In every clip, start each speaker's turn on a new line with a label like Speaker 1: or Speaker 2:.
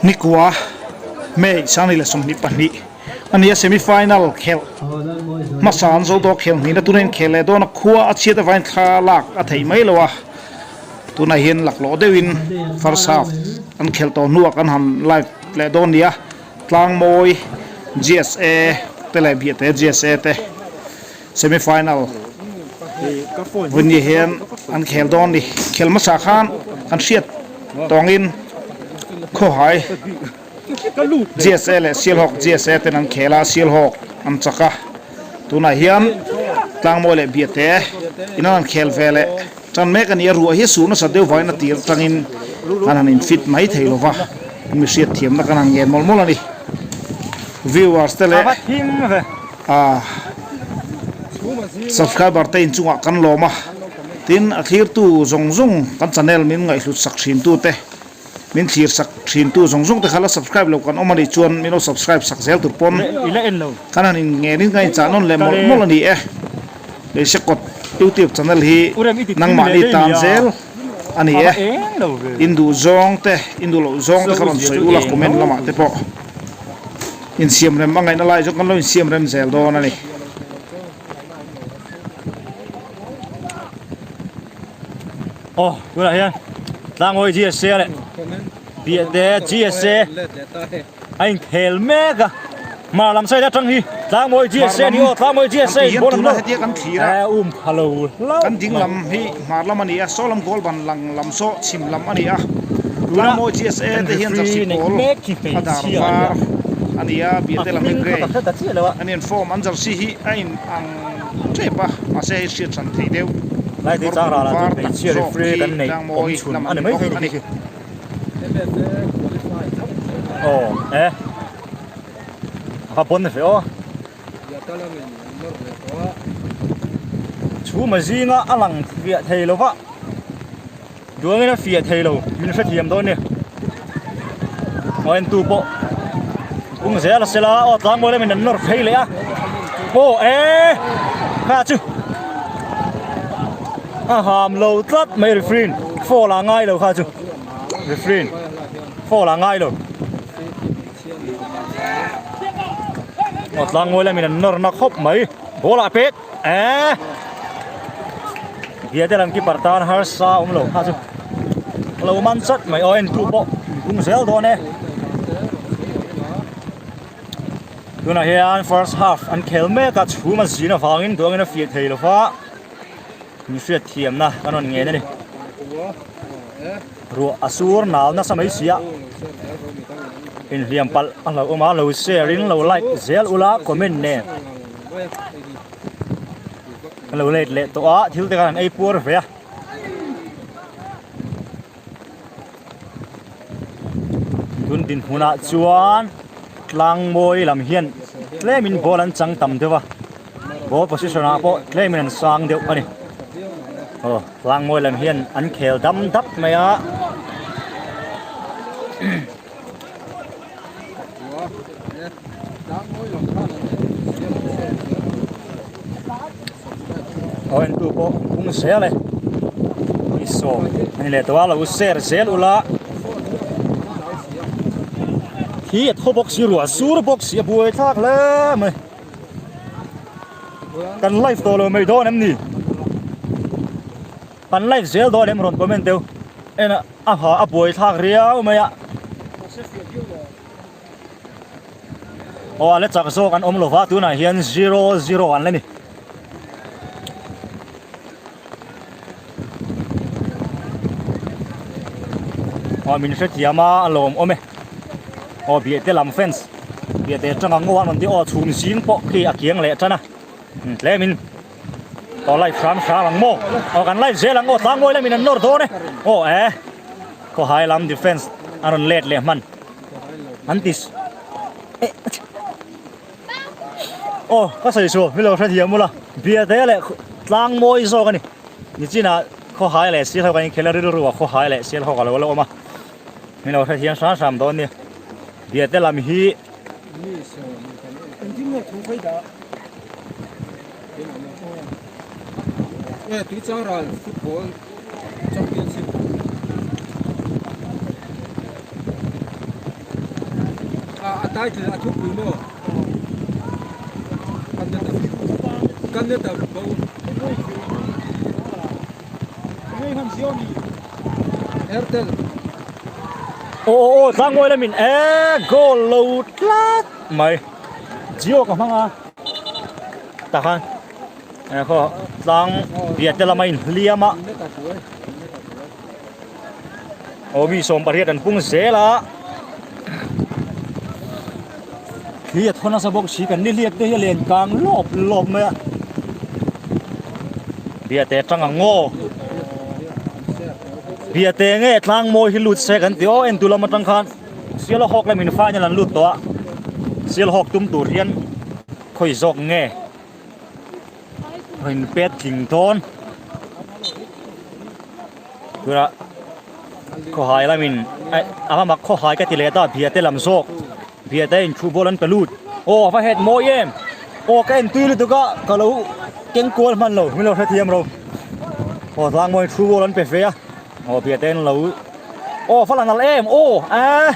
Speaker 1: Nikua May 2022 a ni a, semi final khelh hmasa an zo tawh a, khelh hnihna tuna inkhel leh dawn a, khua a chhiat avangin thla lak a theih mai lo a, tunah hian laklawh deuhin first half an khelh tawh hnuah kan han live leh dawn ni a, Tlangmawi GSA te leh Biahte GSA te semi final vawiin hian an khel dawn ni. Khel hmasa khan kan hriat tawngin Khawhai GSA leh Sialhawk GSA ten an khel a, Sialhawk an chak a, tunah hian Tlangmawi leh Biahte in an han khel ve leh tan mek a ni a, ruah hi a suh nasa deuh vangin a tir atangin an han infit mai thei lo va, mi hriat thiamna kan han ngen mawlh mawlh a ni. Viewers te leh ah subscriber te inchungah kan lawm a, tin a thlirtu zawng zawng kan channel min ngaihhlut sak thin tu te, min thlir sak thin tu zawng zawng te kha la subscribe lo kan awm a nih chuan min lo subscribe sak zel tur pawn kan han in ngen in kan inchah nawn leh mawlh mawlh a ni e. Leisekawt youtube channel hi nangmahni tan zel a ni e, in duh zawng te in duh loh zawng te kha rawn sawi ula comment lamah te pawh insiam rem a ngaihna lai zawng kan lo insiam rem zel dawn a ni.
Speaker 2: Aw tunah hian Tlangmawi GSA leh Biahte GSA a inkhel mek a hmar lam side atang hi Tlangmawi GSA a ni aw Tlangmawi GSA in ball an nawr eh um pha lo hlauh
Speaker 1: Kan ding lam hi hmar lam a ni a saw lam goal ban lang lam saw chhim lam a ni a Tlangmawi GSA te hian jersey pawl a dar var a ni a Biahte lam hi grey a ni an form an jersey hi a in ang tep a mahse hei hriat hran theih deuh
Speaker 2: kawr bul var tak zawk hi Tlangmawi lam a ni bawk a ni. Aw e a pawn ve aw chhuma zinga a lang fiah thei lo va duangin a fiah thei lo min hrethiam dawn ni aw en tu pawh kung zel a sela aw tlangmawi lamin an nawr phei leh a aw e kha chu a ham lo tlat mai referee foul a ngai lo kha chu referee foul a ngai lo aw tlangmawi lamin an nawr na khawp mai ball ah pet eh bia te lam keeper tan harsa awm lo kha chu lo man chat mai aw en tu pawh bung zel dawn e tunah hian first half an khel mek a chhum a zin avangin duangin a fiah thei lo va mi hriat thiamna kan rawn ngen a ni ruah a sur nal nasa mai si a inhliam palh a hlauhawm a lo share in lo like zel ula comment nen a lo let leh tawh a thil te khan an ei puar ve a tun dinhmunah chuan tlang mawi lam hian tlemin ball an chang tam deuh a ball position ah pawh tlemin an sang deuh a ni aw tlang mawi lam hian an khel dam dap mai a. Aw en tu pawh kung zel e i sawm ani leh tawh a lo share zel ula khi a thaw bawk si ruah sur bawk si a buai thlak hle mai kan live tawh lo mai dawn em ni kan live zel dawn em rawn comment deuh en a a ha a buai thlak riau mai a. Aw a la chak zawk an awm lova tunah hian 0-0 an la ni. Aw min hrethiam a a lawm awm e. Aw Biahte lam fans Biahte atanga ngaw an rawn ti aw chhum zing pawh khi a kiang leh tan a tlemin aw live hram hram ang maw aw kan live zel ang aw tlangmawi lamin an nawr dawn e aw e khawhai lam defense a rawn let leh hman. An ti Aw ka sawi chu mi lo hrethiam ula biate leh tlang mawi zawk a ni nichinah khawhai leh sial ho kan inkhel a rilru ah khawhai leh sial ho ka lo la awm a mi lo hrethiam hram hram dawn nia biate lam hi
Speaker 3: Football Championship.
Speaker 2: Aw aw aw tlangmawi lamin e goal lo tlat mai Jio ka hmang a tah khan e khaw tlang piah te lama inhliam a aw mi 18 an pung zel a thli a thaw nasa bawk si kan nihliap te hi a len kang lawp lawp mai a biate atang ang aw biate nge tlang mawi hi lut se kan ti aw en tu lam atang khan sial hawk lamin final an lut tawh a sial hawk tum tur hian khawi zawk nge rawn pet tling dawn tunah khawhai lamin a lamah khawhai ka ti leh ta biate lam zawk biate in thu ball an pe lut aw a va het mawi em aw ka en tui lutuk a ka lo keng kual hman lo min lo hrethiam ro aw tlang mawi thu ball an pe ve a aw biate an lo aw va la nalh em aw eh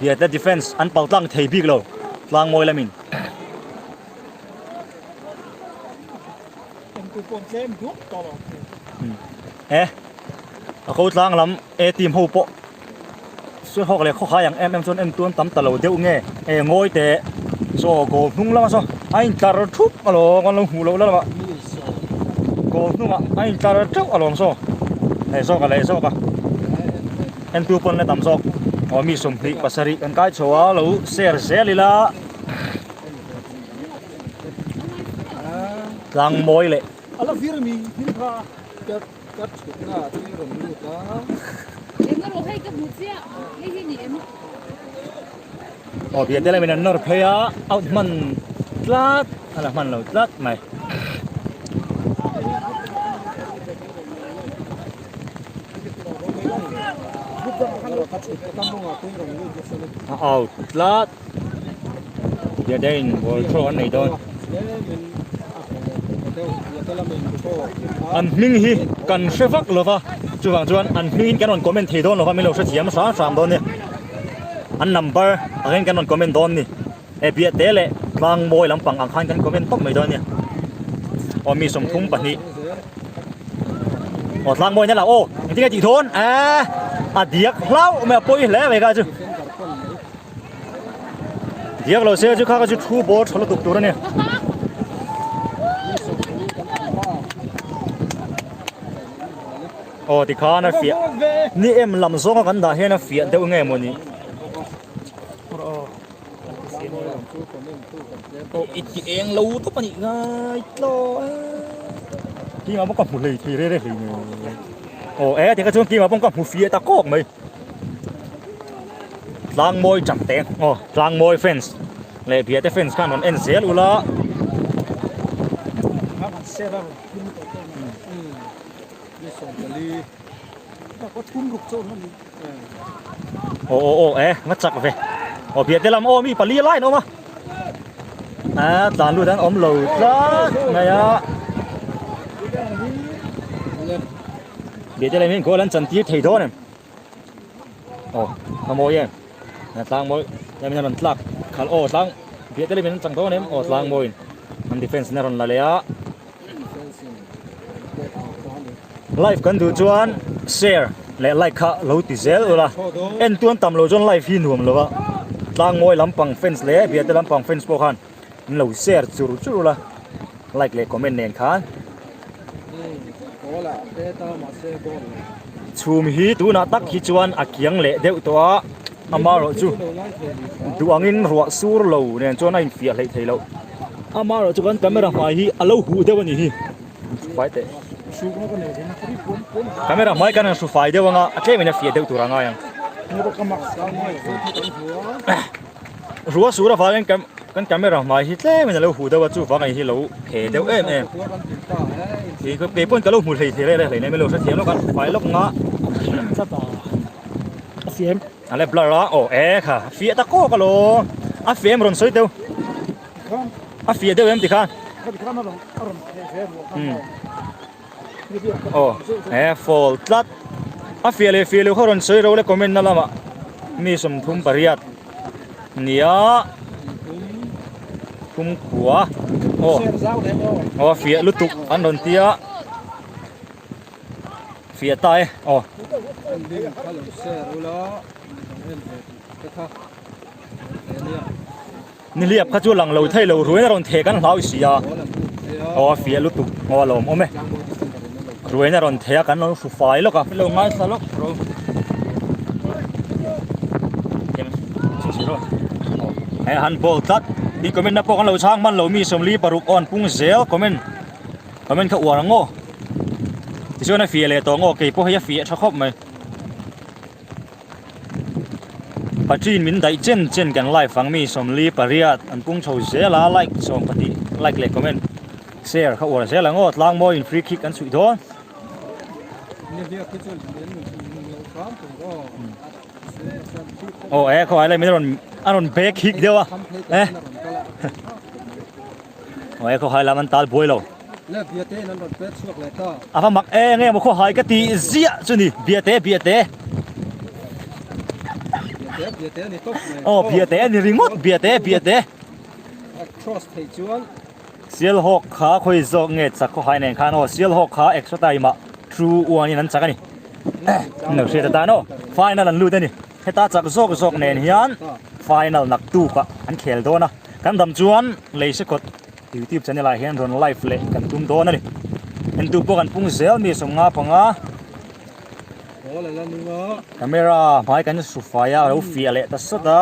Speaker 2: biate defense an pal tlang thei bik lo tlang mawi lamin. E a ko tlang lam A team ho pawh Sialhawk leh khawkhai ang em em chuan en tuan tam ta lo deuh nge e ngawi teh saw goal hnung lama saw a intlar thup alawm an lo hmuh loh la lamah goal hnungah a intlar teuh alawm saw leh zawk a leh zawk a en tu pawn la tam zawk aw mi 27 kan kai chho a lo share zel ila. Tlang mawi leh.
Speaker 1: A la vir mi thil kha ka thutna ah chuan rawn lut a.
Speaker 3: Eng erawh hei ka hmu chiah hei hi ni em?
Speaker 2: Aw biate lamin an nawr phei a out hman tlat a la hman lo tlat mai. A out tlat. Biatein ball throw an nei dawn. An hming hi kan hre vak lo va, chuvang chuan an hmingin kan rawn comment thei dawn lo va, min lo hrethiam hram hram dawn nia. An number angin kan rawn comment dawn ni. E Biate leh Tlangmawi lampang ang khan kan comment tawp mai dawn nia. Aw mi 32. Aw Tlangmawi na la aw engtin nge tih dawn? Eee a diak hlauh mai a pawi hle mai kha chu. Diak lo se chu kha kha chu thu bawr tha lutuk tur a ni. Aw tikhan a fiah ni em lam zawnga kan dah hian a fiah deuh nge maw ni. Aw i ti eng lo tawp a nih ngai tlaw e. Kima pawh ka hmu hlei thei rere hlei nge. Aw e tikha chuan kima pawh ka hmu fiah ta kawk mai. Tlangmawi chak te aw Tlangmawi fans leh Biate fans khan rawn en zel ula. Aw aw aw e nga chak ve aw Biate lam aw mi pali lai an awm a a tlan lut an awm lo tlat mai a. Biate lam hian goal an chan tir thei dawn em? Aw a mawi em a tlang mawi tlem in a rawn tlak khalh aw tlang biah te lem in an chang dawn em aw tlang mawiin an defense in a rawn la leh a live kan duh chuan share leh like kha lo ti zel ula en tuan tam lo chuan live hi nuam lo a tlang mawi lampang fans leh biah te lampang fans pawh khan an lo share chur chur ula like leh comment nen khan. Chhum hi tunah tak hi chuan a kiang leh deuh tawh a, amaherawhchu duh angin ruah sur lo nen chuan a infiah hleih thei loh. Amaherawhchu kan camera hmai hi a lo huh deuh a ni hi, fai teh. Camera hmai kan han hru fai deuh anga a tlemin a fiah deuh tur a ngai ang. Ruah sur avangin kan kan camera hmai hi tlemin a lo huh deuh a chuvang hei hi lo phe deuh em em kei kei pawn ka lo hmu hlei thei reng reng hleinem ilo hrethiam lawk a fai lawk nga
Speaker 1: a fiam
Speaker 2: a le blur a aw e kha a fiah ta kawk alawm a fiam rawn sawi deuh a fiah deuh em tikhan aw e fall tlat a fiah leh fiah loh kha rawn sawi ro le comment na lamah. Mi 38 nia thum khua aw aw fiah lutuk an rawn tia fiah ta e aw. Nihliap kha chu lang lo thei lo ruain a rawn theh kan hlau si a aw a fiah lutuk aw a lawm awm e ruain a rawn theh a kan lo hru fai lawk a lo ngaithla lawk ro he han ball tlat i comment na pawh kan lo chhang hman lo mi 46 aw an pung zel comment comment kha uar ang aw tichuan a fiah leh tawh ang aw keipawh hei a fiah tha khawp mai. Patrin min daih chen chen kan live ang mi 48 an pung chho zel a like 10 like leh comment share kha uar zel ang aw tlang mawi in free kick an chhuih dawn. Aw e khaw ai lai min rawn a rawn back kick deuh a e Aw e khawhai lam an tal buai lo.
Speaker 4: Le biate in an rawn pet chhuak leh ta.
Speaker 2: A va mak e nge maw khawhai ka ti ziah chu ni biate biate.
Speaker 4: Biate biate a ni tawp mai.
Speaker 2: Aw biate a ni ringawt biate biate.
Speaker 4: A cross theih chuan.
Speaker 2: Sialhawk kha khawi zawk nge chak khawhai nen khan aw Sialhawk kha extra time ah two one in an chak a ni. No hriat atan aw final an lut a ni. Heta chak zawk zawk nen hian final naktuk ah an khel dawn a. Kan dam chuan Leisekawt YouTube channel ah hian rawn live leh kan tum dawn a ni. Entu pawh kan pung zel mi 55. Camera hmai kan su fai a, a lo fiah leh ta sawt a.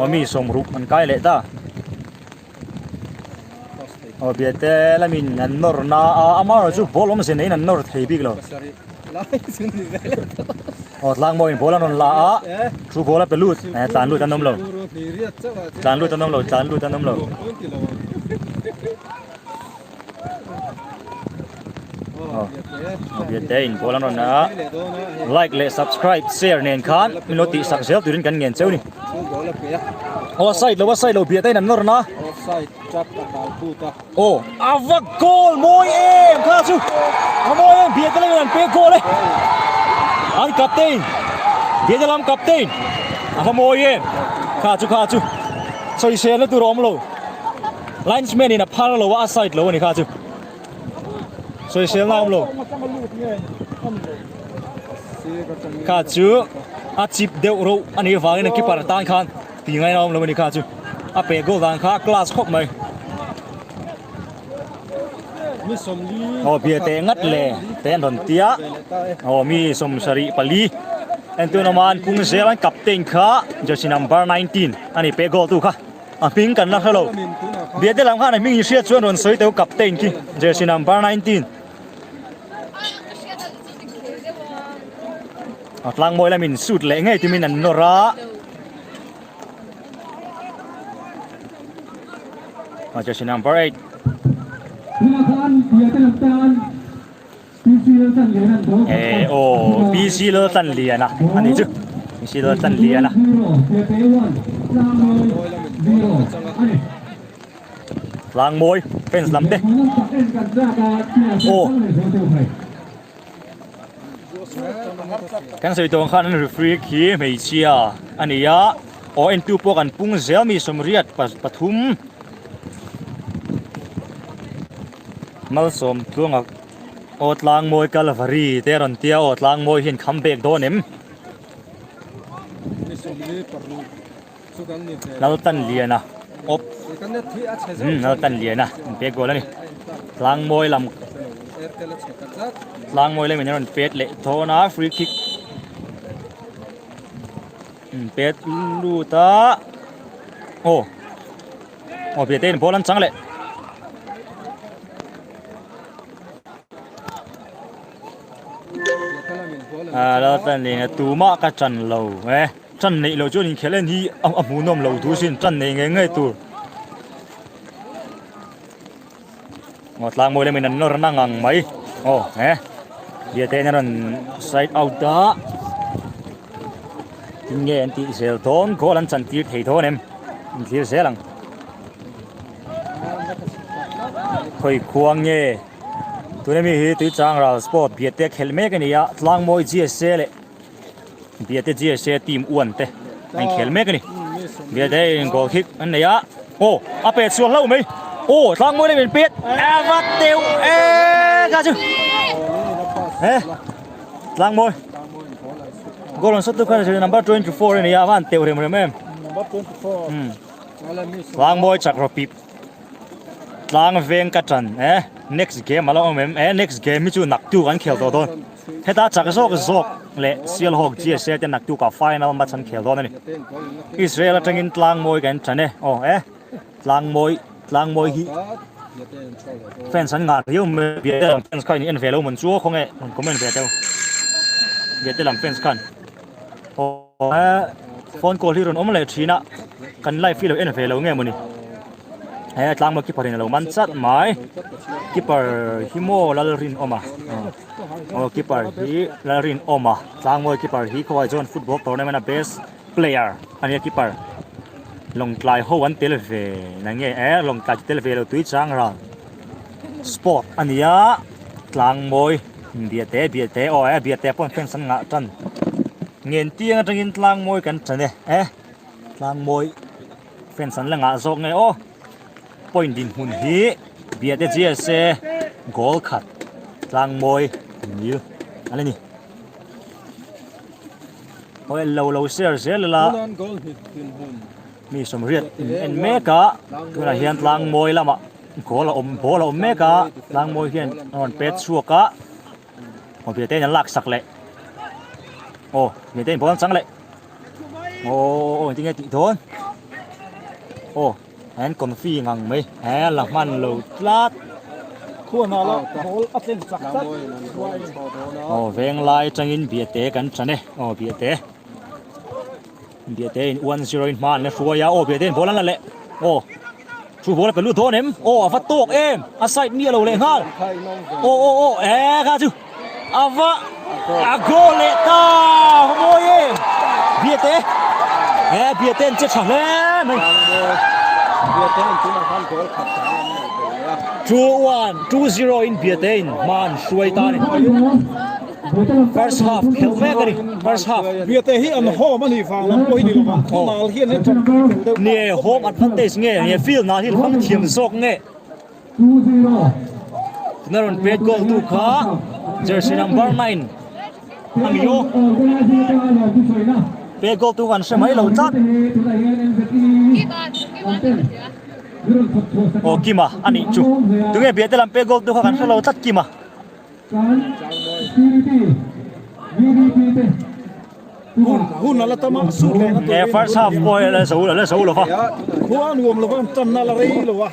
Speaker 2: Aw mi 60 an kai leh ta. Aw biate lamin an nawr na a amaherawh chu ball awmze neiin an nawr thei bik lo. Aw tlang mawiin ball an rawn la a thu ball a pe lut eh tlan lut an awm lo tlan lut an awm lo tlan lut an awm lo. Aw biate in ball an rawn la a like leh subscribe share nen khan min lo tihsak zel turin kan ngen cheu ni. Aw a side lo a side lo biate in an nawr na. Aw a va goal mawi em kha chu a mawi em biate lam in an pek goal e an captain biate lam captain a va mawi em kha chu kha chu sawisel na tur a awm lo linesman in a phar lo a a side lo a ni kha chu sawisel na awm lo kha chu a chip deuh reuh a nih avangin a keeper tan khan Ti ngaina awm lo a ni kha chu. A peh goal dan kha a class khawp mai. Aw bia teh ngat le te an rawn tia. Aw mi 74. Entu nama an pung zel an captain kha jersey number 19 a ni peh goal tu kha. A hming kan la hre lo. Bia te lam khan a hming in hriat chuan rawn sawi teu captain khi jersey number 19. A tlang mawi lamin shoot leh ngei tumin an nawr a. A jersey number 8. Eh oh PC Laltlanliana ani chu PC Laltlanliana. Tlang mawi fence lam te. Oh. Kan sawi tawh ang khan an referee khi hmeichhia a ni a, aw entu pawh kan pung zel mi 83 Malsawm tluanga aw tlang mawi Kalvari te a rawn tia aw tlang mawi hian kham bek dawn em? Laltanliana awp umm Laltanliana an pek goal a ni Tlangmawi lam Tlangmawi lamin a rawn pet leh thawn a free kick um pet lut a aw aw Biate in ball an chang leh. Laltanliana tumah ka chan lo e. Tan neih loh chuan inkhelh en hi a hmuhnawm loh thu sin tan nei ngei ngei tur. Aw tlang mawi lamin an nawr na ngang mai. Aw he Biate in a rawn side out a. Tin nge an tih zel dawn goal an chan tir thei dawn em? In thlir zel ang. Khawi khua nge? Tuna mi hi Tuichang ral sport Biate khelh mek a ni a, Tlangmawi GSA leh Biate GSA team uan te a inkhel mek a ni. Biate in goal kick an nei a, aw a pet sual hlauh mai, aw Tlangmawi leh min pet a va teuh e kha chu he Tlangmawi goal an sut tu kha number 24 a ni a, a van teuh rem rem em. Tlangmawi chak rawh pip. Tlang veng ka tan e next game a la awm em e next game hi chu naktuk an khel tawh dawn heta chak zawk zawk leh Sialhawk GSA te naktuk ah final match an khel dawn a ni Israel atangin tlang mawi kan tan e aw e tlang mawi tlang mawi hi fans an ngah riau mai Biate lam fans khan in en ve lo mawn chu aw khawnge rawn comment ve teu Biate lam fans khan aw. Phone call hi rawn awm leh thin a, kan live hi lo en ve lo nge mawni. He tlangmaw keeper in a lo man chat mai. Keeper hi maw Lalrinawma. Aw keeper hi Lalrinawma. Tlangmawi keeper hi khawai chuan football tournament a best player a nia keeper. Lawngtlai ho an tel ve na nge e Lawngtlai chu tel ve lo tui chang ral sport a nia Tlangmawi Biate Biate aw e Biate pawh an fans an ngah tan. Ngen tiang atangin tlang mawi kan tan e eh tlang mawi fans an la ngah zawk nge aw point din hmun hi Biate GSA goal khat tlang mawi nil an ni oi lo lo share zel la mi sawmriat in en mek a tunah hian tlang mawi lamah goal a awm ball a awm mek a tlang mawi hian a rawn pet chhuak a. Aw Biate in an lak sak leh aw Biate in ball an chang leh aw aw engtin nge tih dawn aw an confi ngang mai he la hman lo tlat
Speaker 1: khuan ah la ball a tleng chak tlat
Speaker 2: aw veng lai atangin Biate kan chan e aw Biate Biate in 1-0 in hma an la hruai a aw Biate in ball an la leh aw Chu ball a pe lut dawn em? Aw a va tawk em? A side mi a lo leh nghal. Aw aw aw e kha chu a va a goal leh ta va mawi em? Biate e Biate an che tha hle mai.
Speaker 4: Biate in tunah khan goal khat dang an nei ve a.
Speaker 2: 2-1 2-0 in Biate in hma an hruai ta a ni. First half khelh mek a ni first half.
Speaker 1: Biate hi an home a nih vang lam pawh hi ni lo va, khawmal hian he ṭan pui tel deuh
Speaker 2: Nge home advantage nge nge field nah hian hmang thiam zawk nge. Tuna rawn pet goal tu kha jersey number 9 a ni aw. Pet goal tu kan hre mai lo tlat. Aw Kima a nih chu. Tunge Biate lam pet goal tu kha kan hre lo tlat Kima.
Speaker 1: Hun a la tam a, suh leh na
Speaker 2: turin. First half pawh hi a la zo a la zo lo va.
Speaker 1: Khua a nuam lo va, an tanna a la rei lo a.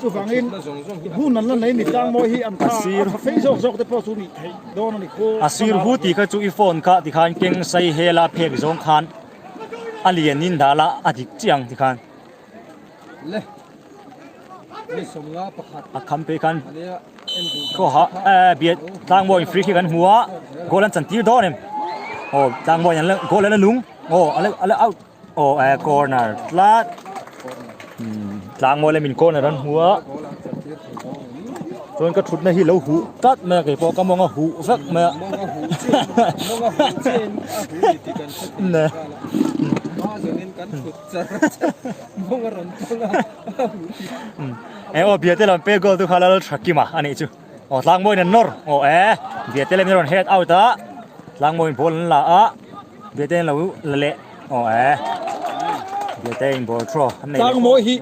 Speaker 1: Chuvangin hun an la nei ni tlang mawi hi an tha a tha fei zawk zawk te pawh chu nih theih dawn a ni khua.
Speaker 2: A sir hu tih kha chu i phone kha tikhan keng sai hela phek zawng khan a lian in dah la a dik chiah ang tikhan.
Speaker 4: Le mi sawmnga pakhat
Speaker 2: a kham phei khan khaw ha eh biat tlangmawi in free kick an hmu a goal an chan tir dawn em aw tlangmawi an la goal an la nung aw a la a la out aw eh corner tlat tlangmawi lamin corner an hmu a chuan ka thutna hi lo huh tlat mai a keipawh ka mawng a huh vek mai a ne. E aw Biate lam pe goal tu kha Lal Thakima a nih chu. Aw Tlangmawiin an nawr. Aw e Biate lam in rawn head out a. Tlangmawiin ball an la a. Biate in lo la leh. Aw e Biate in ball throw an nei leh.
Speaker 1: Tlangmawi hi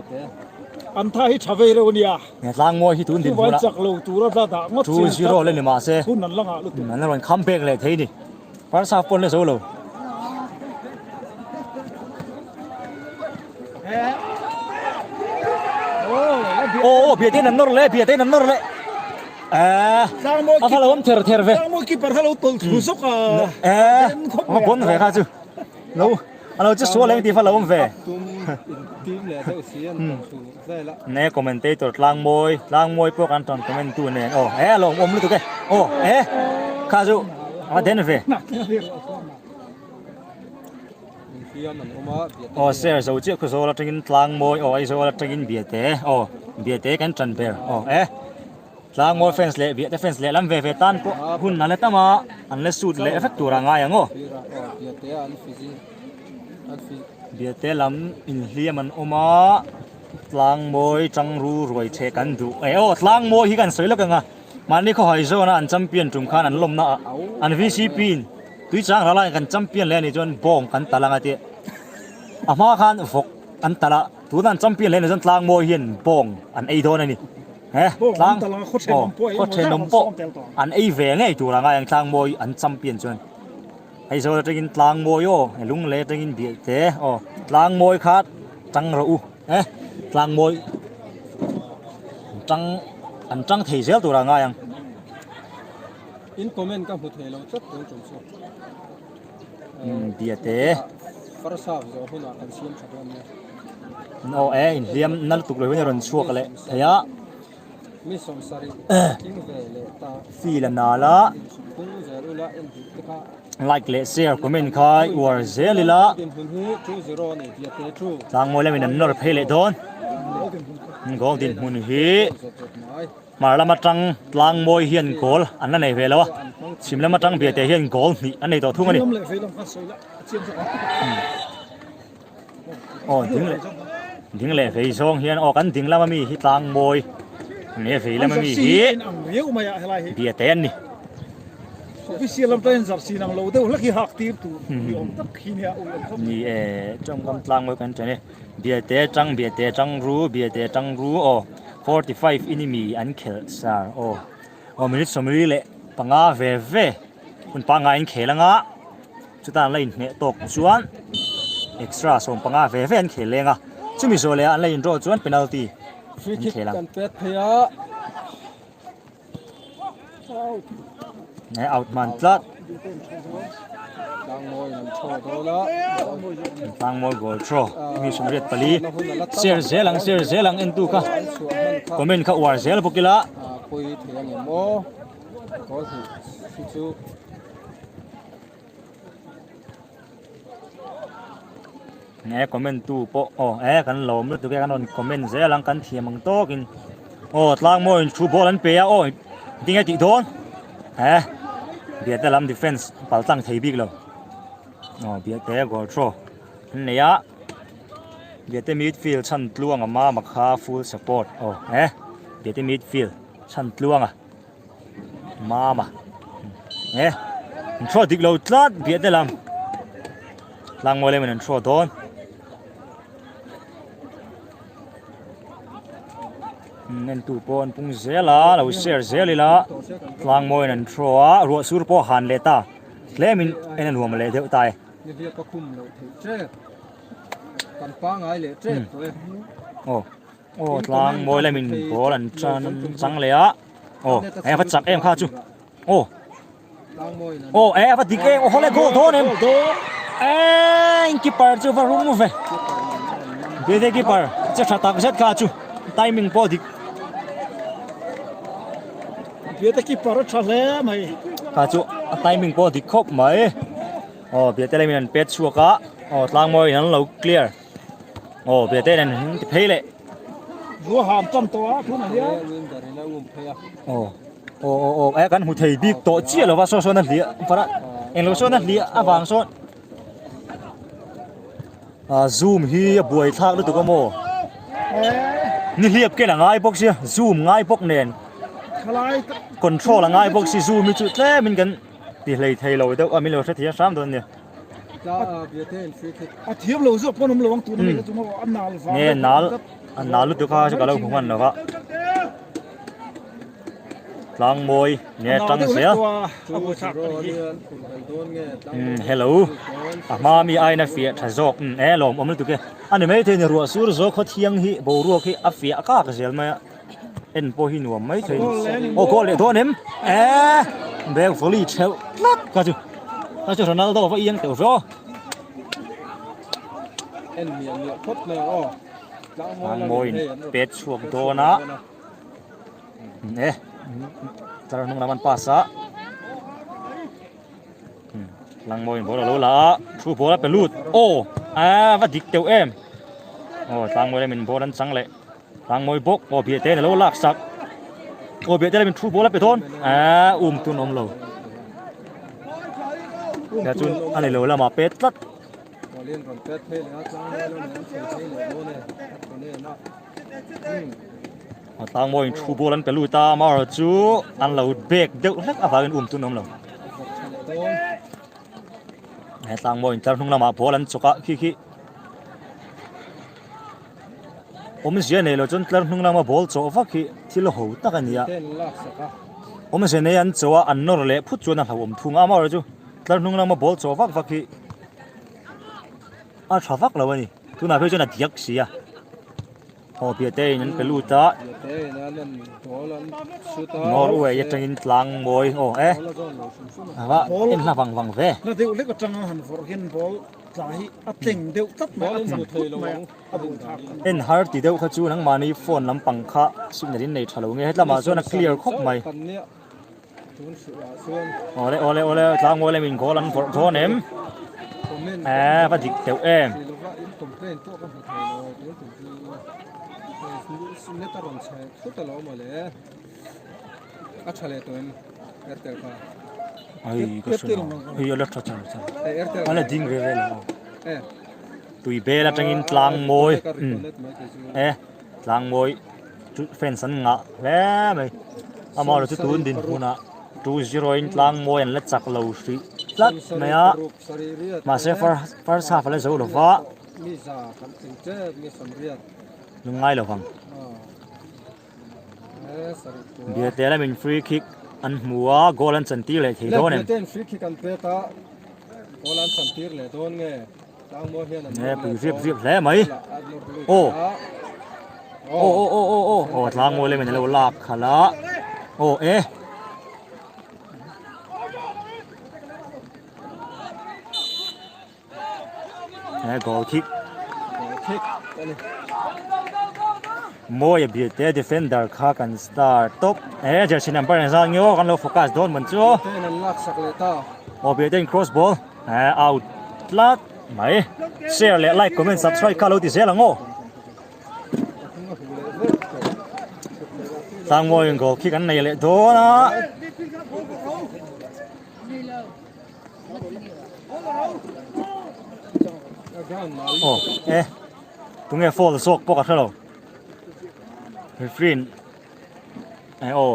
Speaker 1: an tha hi tha vei reuh a nia.
Speaker 2: E Tlangmawi hi tun dinhmun a.
Speaker 1: Chak lo tura tla dah ngawt
Speaker 2: chi. 2-0 le ni mahse.
Speaker 1: Hun an la ngah lutuk.
Speaker 2: An la rawn kham pek leh thei ni. First half pawn la zo lo. Aw aw biate an nawr leh biate an nawr leh. Eh a va lo awm ther ther ve.
Speaker 1: Tlangmawi keeper kha lo tawlh thlu zawk a.
Speaker 2: Eh a bon ve kha chu. Lo a lo che sual eng tih va lo awm ve. Ne commentator Tlangmawi Tlangmawi pawh kan rawn comment tu nen aw eh a lawmawm lutuk e aw eh kha chu a den ve. Aw sir zo chiah khaw zawl atangin Tlangmawi aw Aizawl atangin Biate aw Biate kan tan ber aw eh. Tlangmawi fans leh Biahte fans leh lam ve ve tan pawh hun a la tam a, an la suit leh vek tur a ngai ang aw. Biahte lam inhliam an awm a, Tlangmawi tangru ruai chhe kan duh e aw Tlangmawi hi kan sawi lawk ang a, mahni khawhai zawna an champion tum khan an lawmna ah an VCP in Tuichang ralaiin kan champion leh a nih chuan bawng kan tal ang a tih a hma khan vawk an tal a, tuna an champion leh a nih chuan Tlangmawi hian bawng an ei dawn a ni. He tlang aw khaw thenawm pawh an ei ve ngei tur a ngai ang Tlangmawi an champion chuan Aizawl atangin Tlangmawi aw Lunglei atangin Bialte aw Tlangmawi kha tang rawh u he Tlangmawi an tang an tang thei zel tur a ngai ang.
Speaker 4: In comment ka hmu thei lo tlat tun tum chu.
Speaker 2: Biate.
Speaker 4: First half zawh hunah kan siam tha dawn nia.
Speaker 2: Aw e inhliam na lutuk lo hian a rawn chhuak leh thei a.
Speaker 4: Mi sawmsarih tling ve leh ta.
Speaker 2: Feel a nal a.
Speaker 4: Phung zel ula en duh te kha.
Speaker 2: Like leh share comment kha i uar zel ila.
Speaker 4: Dinhmun hi 2-0 a ni Biate chu.
Speaker 2: Tlangmawi lamin an nawr phei leh dawn. Goal dinhmun hi. Hmar lam atang Tlangmawi hian goal an la nei ve lo a, chhim lam atang Biate hian goal hnih an nei tawh thung a ni. Aw ding leh ding leh vei zawng hian aw kan ding lama mi hi Tlangmawi ni a vei lama mi hi Biate an ni.
Speaker 1: Official lam tan jersey nang lo deuh hlek hi hak tir tur ni awm tak hi nia ui awm khawp.
Speaker 2: Ni e tawngkam Tlangmawi kan ṭan e. Biate tang Biate tang ru Biate tang ru aw. 45 in mi an khelh sar aw aw minute 40 leh panga ve ve hun pangngai an khel anga chuta an la inhneh tawk chuan extra 15 ve ve an khel leng a chumi zawh leh ah an la in draw chuan penalty an khel ang.
Speaker 4: Kan pet phei a.
Speaker 2: Nge out man tlat. Tlangmawi goal throw mi 24 share zel ang share zel ang entu kha comment kha uar zel bawk ila.
Speaker 4: Pui thei ang em aw. Goal hi chu
Speaker 2: Nge comment tu pawh aw e kan lawm lutuk e kan rawn comment zel ang kan thiam ang tawkin aw tlangmawiin thu ball an pe a aw tinge tih dawn he Biate lam defense pal tlang thei bik lo aw Biate goal throw an nei a Biate midfield chhan tluanga mama kha full support aw he Biate midfield chhan tluanga Mama e an throw dik lo tlat biah te lam tlang mawi lem in an throw dawn en tu pawh an pung zel a lo share zel ila tlang mawi in an throw a ruah sur pawh han leh ta tlem in en a nuam leh deuh ta e aw Aw tlang mawi lamin ball an tan chang leh a aw e a va chak em kha chu aw aw e a va dik em aw hawle goal dawn em e keeper chu va rum ve bd keeper che tha tak zet kha chu timing pawh dik
Speaker 1: Biate keeper a tha hle mai
Speaker 2: kha chu a timing pawh dik khawp mai aw biate lamin an pet chhuak a aw tlang mawi an lo clear Aw Biate nen an ti phei leh.
Speaker 1: Rua ham tam tawh a tunah hian.
Speaker 2: Aw aw aw aw eh kan hmu thei bik tawh chiah lova saw sawn a hliah fara englo sawn a hliah avang sawn a zoom hi a buai thlak lutuk a maw ni hliap ken a ngai bawk sia zoom ngai bawk nen control a ngai bawk si zoom hi chu tlem in kan ti hlei thei lo deuh a min lo hrethiam hram dawn nia.
Speaker 1: A thiam lo zawk pawn awm lo ang tuna mi kha chu maw a nal vang
Speaker 2: Nge nal a nal lutuk kha chu ka lo hmu hman lo va. Tlang mawi nge tang zel. Um hello a hma mi aina fiah tha zawk um e lawm awm lutuk e. Ani mai thei ni ruah sur zawk khaw thiang hi boruak hi a fiah kak zel mai a. En pawh hi nuam mai thei ni. Aw goal leh dawn em? Eee bag volley theuh tlat ka chu. Ka chu Ronaldo va iang teuh ve aw.
Speaker 4: En miah miah phawt mai ang aw.
Speaker 2: Tlangmawiin pet chhuak dawn a. E tlar hnung lam an pass a. Tlangmawiin ball a lo la a, thu ball a pe lut. Aw a va dik teuh em. Aw tlangmawi lamin ball an chang leh. Tlangmawi bawk aw biate in a lo lak sak. Aw biate lamin thu ball a pe dawn. Aa um tun awm lo. Ya chun a nei lo lama pet tlat. A tlang mawiin thu ball an pe lut a, amaherawh chu an lo bek deuh hlek avangin um tun awm lo. He tlang mawiin tlar hnung lamah ball an chawk a, khi khi awmzia nei lo chuan tlar hnung lama ball chawh vak hi thil ho tak a ni a. Awmzia nei an chawh a, an nawr leh phut chuan a hlauhawm thung a, amaherawh chu tlar hnung lama ball chawh vak vak hi a tha vak lo a ni. Tunah phei chuan a diak si a. Aw Biate in an pe lut a. Norway atangin tlang mawi aw e. Ava en hla vang vang ve.
Speaker 1: Na deuh lek atanga han vawrh hian ball tla hi a tleng deuh tlat mai a, a chak phut mai a, a bum thlak a ni.
Speaker 2: En har ti deuh kha chu nangmahni phone lampang kha signal in nei tha lo nge hetlamah chuan a clear khawp mai. Awle awle awle tlang mawi lamin goal an vawrh dawn em? Eee va dik deuh em? Ai ka hre lo hei a la tha char char a la ding ve ve lo tui bel atangin tlang mawi e tlang mawi chu fans an ngah hle mai amaherawh chu tun dinhmunah 2-0 in tlang mawi an la chak lo hrih tlat mai a mahse first half a la zo lo va lungngai lo vang Biate lamin free kick an hmu a goal an chantir leh thei dawn em Nge pui riap riap hle mai. Aw. Aw aw aw aw aw aw tlang mawi lemin a lo lak khalh a. Aw e. He goal kick. Mawi a bial te defender kha kan star top. E jersey number engzat nge aw kan lo focus dawn man chu. Aw bial te in cross ball. He out tlat mai. Share leh like comment subscribe kha lo ti zel ang aw. Tlangmawiin goal kick an nei leh dawn a. Aw e tunge foul zawk pawh ka hre lo. Referee in eh aw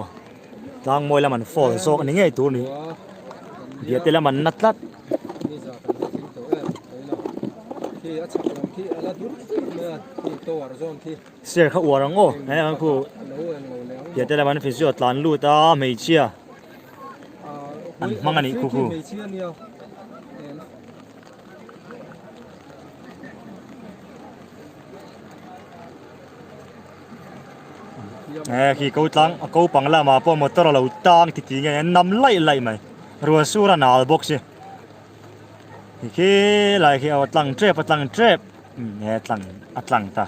Speaker 2: tlangmawi lam an foul zawk a ni ngei tur ni biate lam an na tlat. Sir kha uar ang aw he ang khu biate lam an physio tlan lut a hmeichhia an hmang a nih khu khu. Eh khi ko tlang a ko pang lamah pawh motor a lo tang ti ti nge an nam laih laih mai ruah sur a nal bawk si ti khi lai khi a tlang tep a tlang tep he tlang a tlang ta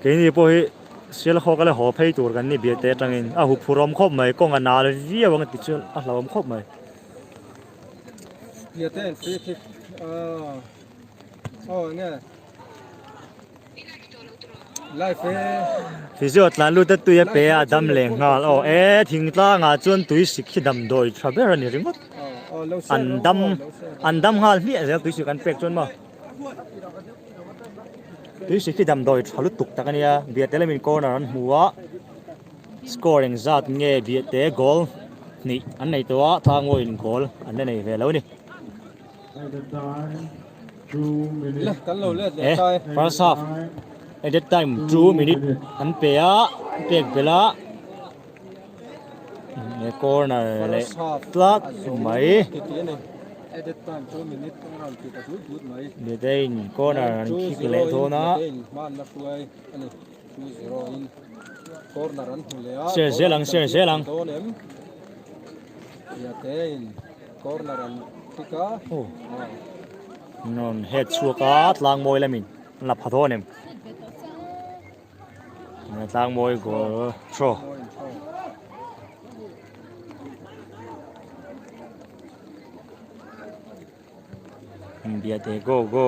Speaker 2: keini pawh hi Sialhawk a la haw phei tur kan ni biate atangin a huphurhawm khawp mai kawng a nal viau ang ti chu a hlauhawm khawp mai. Physio tlan lut a tui a pe a dam leh nghal aw e thingtlangah chuan tui sik hi damdawi tha ber a ni ringawt an dam an dam nghal hmiah zel tui sik an pek chuan maw tui sik hi damdawi tha lutuk tak a nia biate lamin corner an hmu a. Score engzat nge biahte goal hnih an nei tawh a, Thangawiin goal an la nei ve lo a ni. E, first half added time 2 minute an pe a, pek belh a. E corner leh tlat mai. Biatein corner an kick leh dawn a. Share zel ang share zel ang. Rawn head chhuak a tlang mawi lamin an la pha dawn em. Tlang mawi goal throw. Biate go go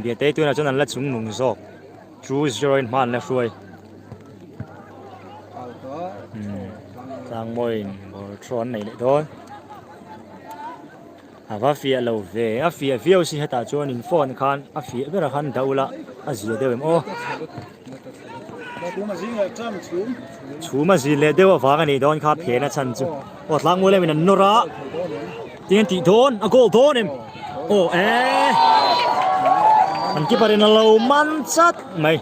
Speaker 2: Biate tunah chuan an la chung nung zawk. 2-0 in hma an la hruai. Tlangmawiin ball throw an nei leh dawn. A va fiah lo ve, a fiah viau si hetah chuan in phone khan a fiah berah khan dah ula a zia deuh em aw. Chhum a zin leh deuh avang a nih dawn kha phen a chhan chu. Aw tlangmawi lamin an nawr a, tin an tih dawn, a goal dawn em? Aw e, an keeper in a lo man chat mai.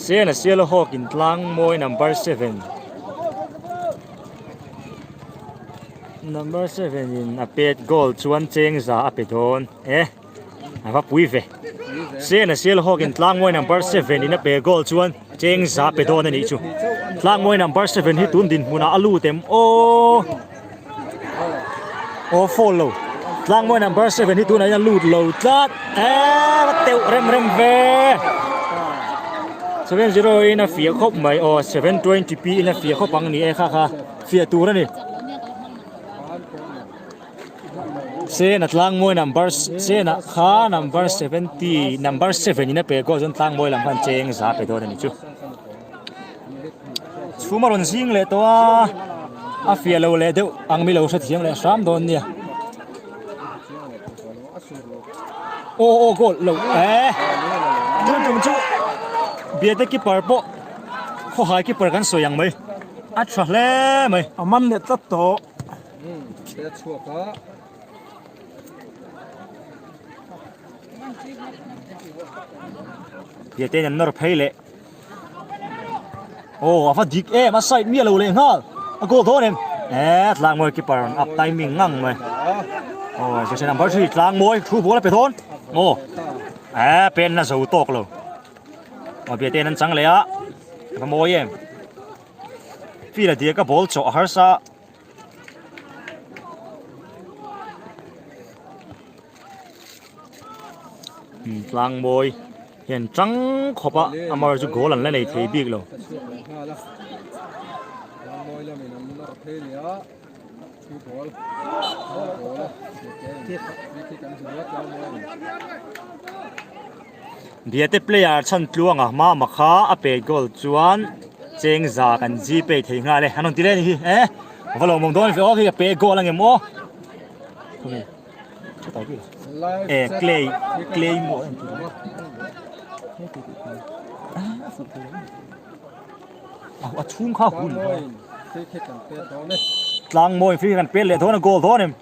Speaker 2: Sena Siala Hawk in tlangmawi number 7. Number 7 in a pet goal chuan cheng za a pe dawn e. A va pui ve. Sena Siala Hawk in tlangmawi number 7 in a pe goal chuan cheng za pe dawn a nih chu. Tlangmawi number 7 hi tun dinhmunah a lut em aw. Aw fall lo. Tlangmawi number 7 hi tunah hian a lut lo tlat. Eee va teuh rem rem ve. 70 in a fiah khawp mai aw 720p in a fiah khawp ang ni e kha kha fiah tur a ni. Sena tlangmawi number Sena kha number 70 number 7 in a pe goal chuan tlangmawi lam khan cheng za pe dawn a ni chu. Chhum a rawn zing leh tawh a, a fiah lo leh deuh ang mi lo hrethiam leh hram dawn nia. Aw aw goal lo eh tun tum chu Biate keeper pawh khawhai keeper kan sawi ang mai a tha hle mai.
Speaker 1: A man leh tlat tawh.
Speaker 2: Biate in an nawr phei leh. Aw a va dik em a side miah lo leh nghal a goal dawn em eh tlangmawi keeper rawn up timing ngang mai aw jersey number 3 tlangmawi thu ball a pe dawn aw eh pen na zo tawk lo aw biate an chang leh a va mawi em field a diak a ball chawh a harsa Tlangmawi hian tang khawp a amaherawhchu chu goal an la nei thei bik lo. Biate player chhan tluanga hma kha a pe goal chuan cheng za kan Gpay thei nghal e an rawn ti leh a ni hi e va lo mawm dawn ve aw hei a pe goal ang em aw. E clay clay maw en tur a chhung kha hun tlang mawi free kan pet leh dawn a goal dawn em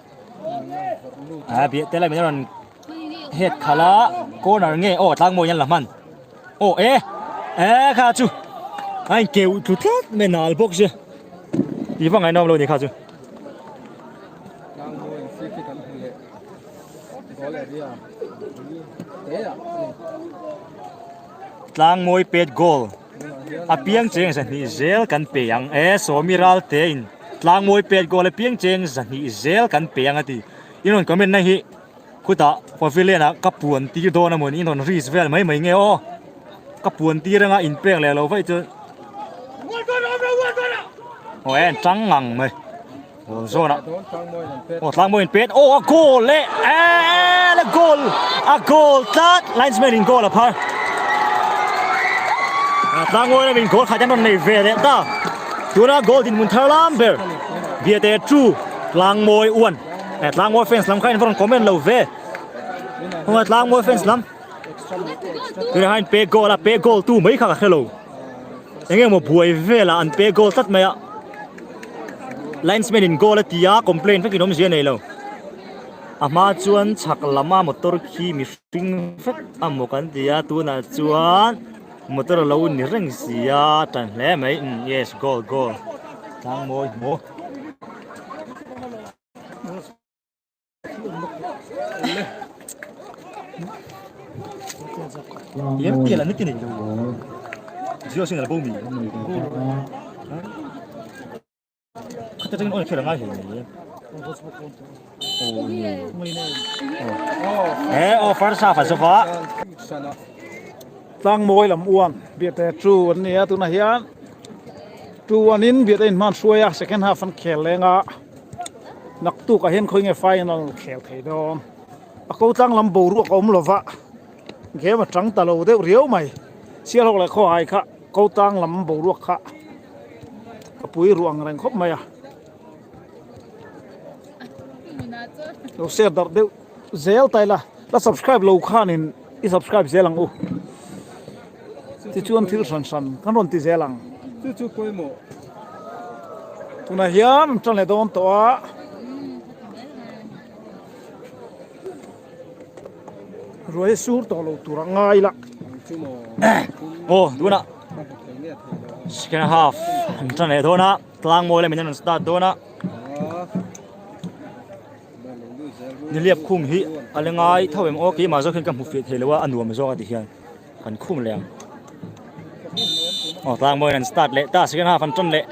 Speaker 2: a biah te lai min rawn het khala corner nge aw tlang mawi an la hman aw e e kha chu a in keu tlu tlat mai nal bawk sia ti va ngaihnawm lo ni kha chu. Tlangmawi pet goal a piang cheng zahnih zel kan pe ang e sawmi ral te in tlangmawi pet goal a piang cheng zahnih zel kan pe ang a ti in rawn comment na hi khutah pavilion ah ka puan tir dawn a mawni in rawn risk vel mai mai nge aw ka puan tir anga in pek leh lo vaih chuan aw e an tang ngang mai. Goal zawn ah aw tlangmawi in pet aw a goal leh eee a goal a goal tlat linesman in goal a phar tlangmawi lamin goal khat an rawn nei ve leh ta tuna goal dinhmun thar lam ber Biate 2 tlangmawi 1 eh tlangmawi fans lam kha in va rawn comment lo ve hunga tlangmawi fans lam tuna khan pe goal a pe goal tu mai kha ka hre lo. Eng emaw buai velah an pe goal tlat mai a, linesman in goal a ti a, complaint vek in awmzia a nei lo. A hma chuan chhak lama motor khi mihring vek a maw kan ti a, tunah chuan motor a lo ni reng si a, tan hle mai, umm yes goal goal tlang mawi maw. Yem tial an ti nei lo. Zio sin la bo mi. Khata tangin on khela ngai hei. Eh oh first half a zova.
Speaker 1: Tlang mawi lam uan biate chu an nia tunah hian 2-1 in biate in hman hruai a second half an khel leng a. Naktuk ah hian khawi nge final khel thei dawn. A ko tlang lam boruak a awm lova game a tang ta lo deuh riau mai. Sialhawk leh Khawhai kha ko tang lam boruak kha a pui ruh ang reng khawp mai a. Lo share darh deuh zel ta ila, la subscribe lo khanin i subscribe zel ang u. Tichuan thil hran hran kan rawn ti zel ang.
Speaker 4: Chu chu pawimawh.
Speaker 1: Tunah hian an tan leh dawn tawh a. Ruai sur tawh lo tur a ngai la.
Speaker 2: Aw tunah second half an tan leh dawn a tlang mawi lamin an rawn start dawn a. Niliap khum hi a la ngai tho em aw keimah zawk hian ka hmu fiah thei lo a a nuam zawk a ti hian kan khum leh ang aw tlang mawiin an start leh ta second half an tan leh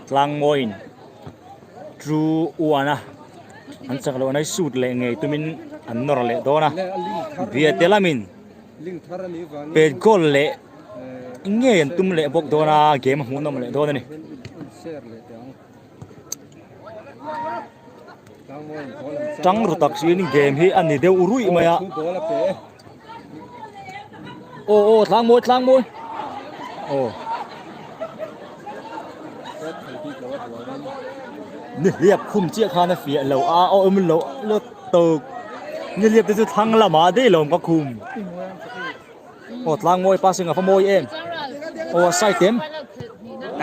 Speaker 2: tlang mawiin two one a an chak loh nai shoot leh ngei tumin an nawr leh dawn a biate lamin pet goal leh ngei an tum leh bawk dawn a game a hmuhnawm leh dawn a ni. Tang ru tak siin game hi a ni deuh ruih mai a. Aw aw tlang mawi tlang mawi. Aw. Ni hliap khum chiah khan a fiah lo a aw awm lo lo tawk. Ni hliap te chu thlang lamah daih lo ka khum. Aw tlang mawi passing a va mawi em. Aw a side em.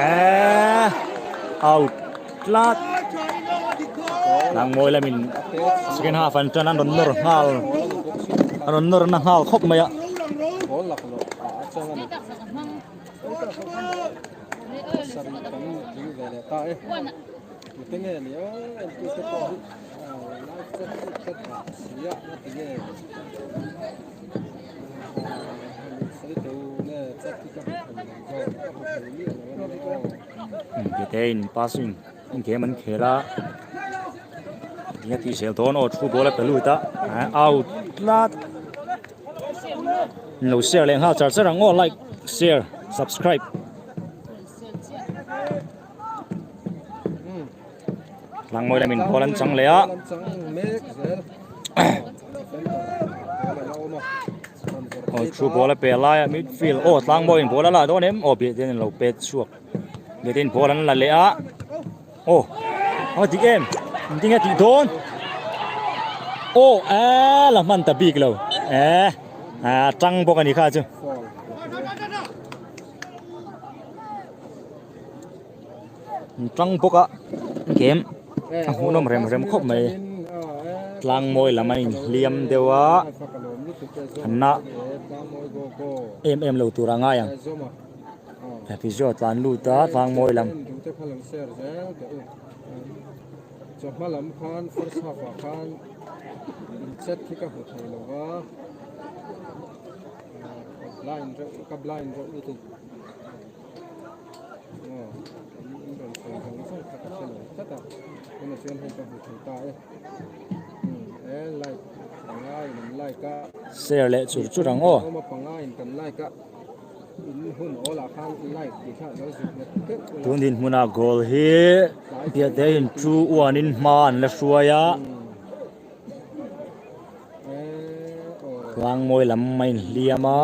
Speaker 2: Eh out tlat. Tlang mawi lamin second half an tan an rawn nawr nghal. An rawn nawr na nghal khawp mai a. Ketein passing game an khel a tinge tih zel dawn aw thu ball a pe lut a out tlat lo share leh nghal char char ang aw like share subscribe Tlangmawi lamin ball an chang leh a. Aw thu ball a pe lai a midfield aw tlangmawiin ball a la dawn em aw biahte in lo pet chhuak biahte in ball an la leh a aw a dik em engtin nge a tih dawn aw eh la hman ta bik lo eh a tang bawk a ni kha chu. An tang bawk a game a hmuhnawm rem rem khawp mai tlang mawi lam a inhliam deuh a an na em em lo tur a ngai ang physio tlan lut a tlang mawi lam. Share leh chur chur ang aw. Tun dinhmunah goal hi Biate in 2-1 in hma an la hruai a. Tlangmawi lam a inhliam a.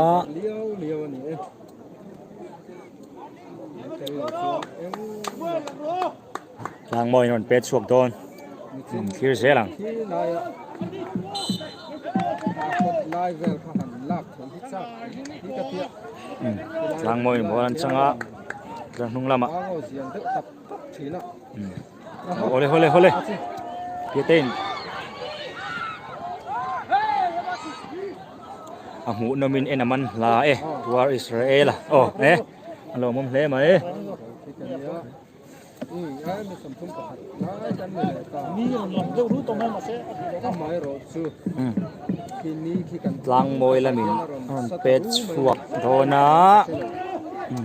Speaker 2: Tlangmawiin rawn pet chhuak dawn in thlir zel ang. Tlangmawiin ball an chang a tlar hnung lamah awle hawle hawle Piatein a hmuh nawmin en a man hla e tuar Israel a aw e a lawmawm hle mai tlang mawi lamin a rawn pet chhuak dawn a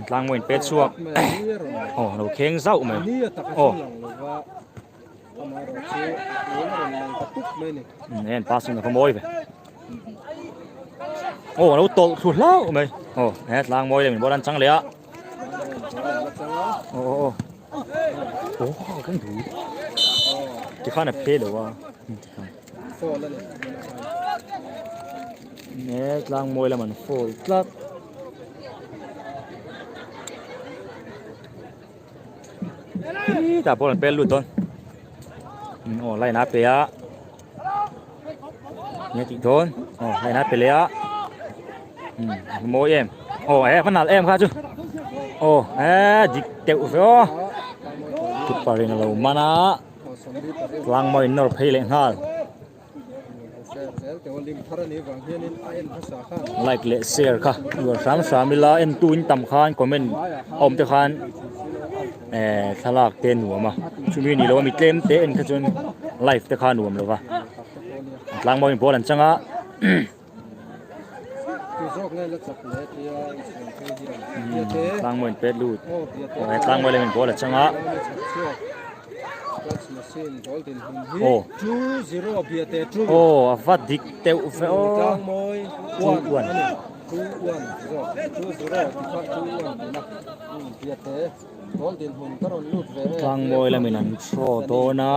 Speaker 2: tlang mawiin pet chhuak aw a lo kheng zauh mai aw. Nen passing a va mawi ve. Aw a lo tawlh thlu hlauh mai. Aw he tlang mawi leh min bawr an chang leh a. Aw aw aw. Aw kan du. Tikhan a phe lo a. Tikhan. Ne tlang mawi lam an fall tlat. Khitah ball an pel lut dawn. Aw line a pe a. Nge tih dawn. Aw line a pe leh a. Mawi em. Aw e va nalh em kha chu. Aw e dik deuh ve aw. Keeper in a lo man a. Tlang mawi in nawr phei leh nghal. Like leh share kha uar hram hram ila entu in tam khan comment a awm te khan eh thlalak te nuam a chumi ni lo a mi tlem te en kha chuan live te kha nuam lo va tlang mawiin ball an chang a. Tlang mawiin pet lut tlang mawi lem in ball a chang a. Aw aw a va dik deuh ve aw Tlang mawi lamin an throw dawn a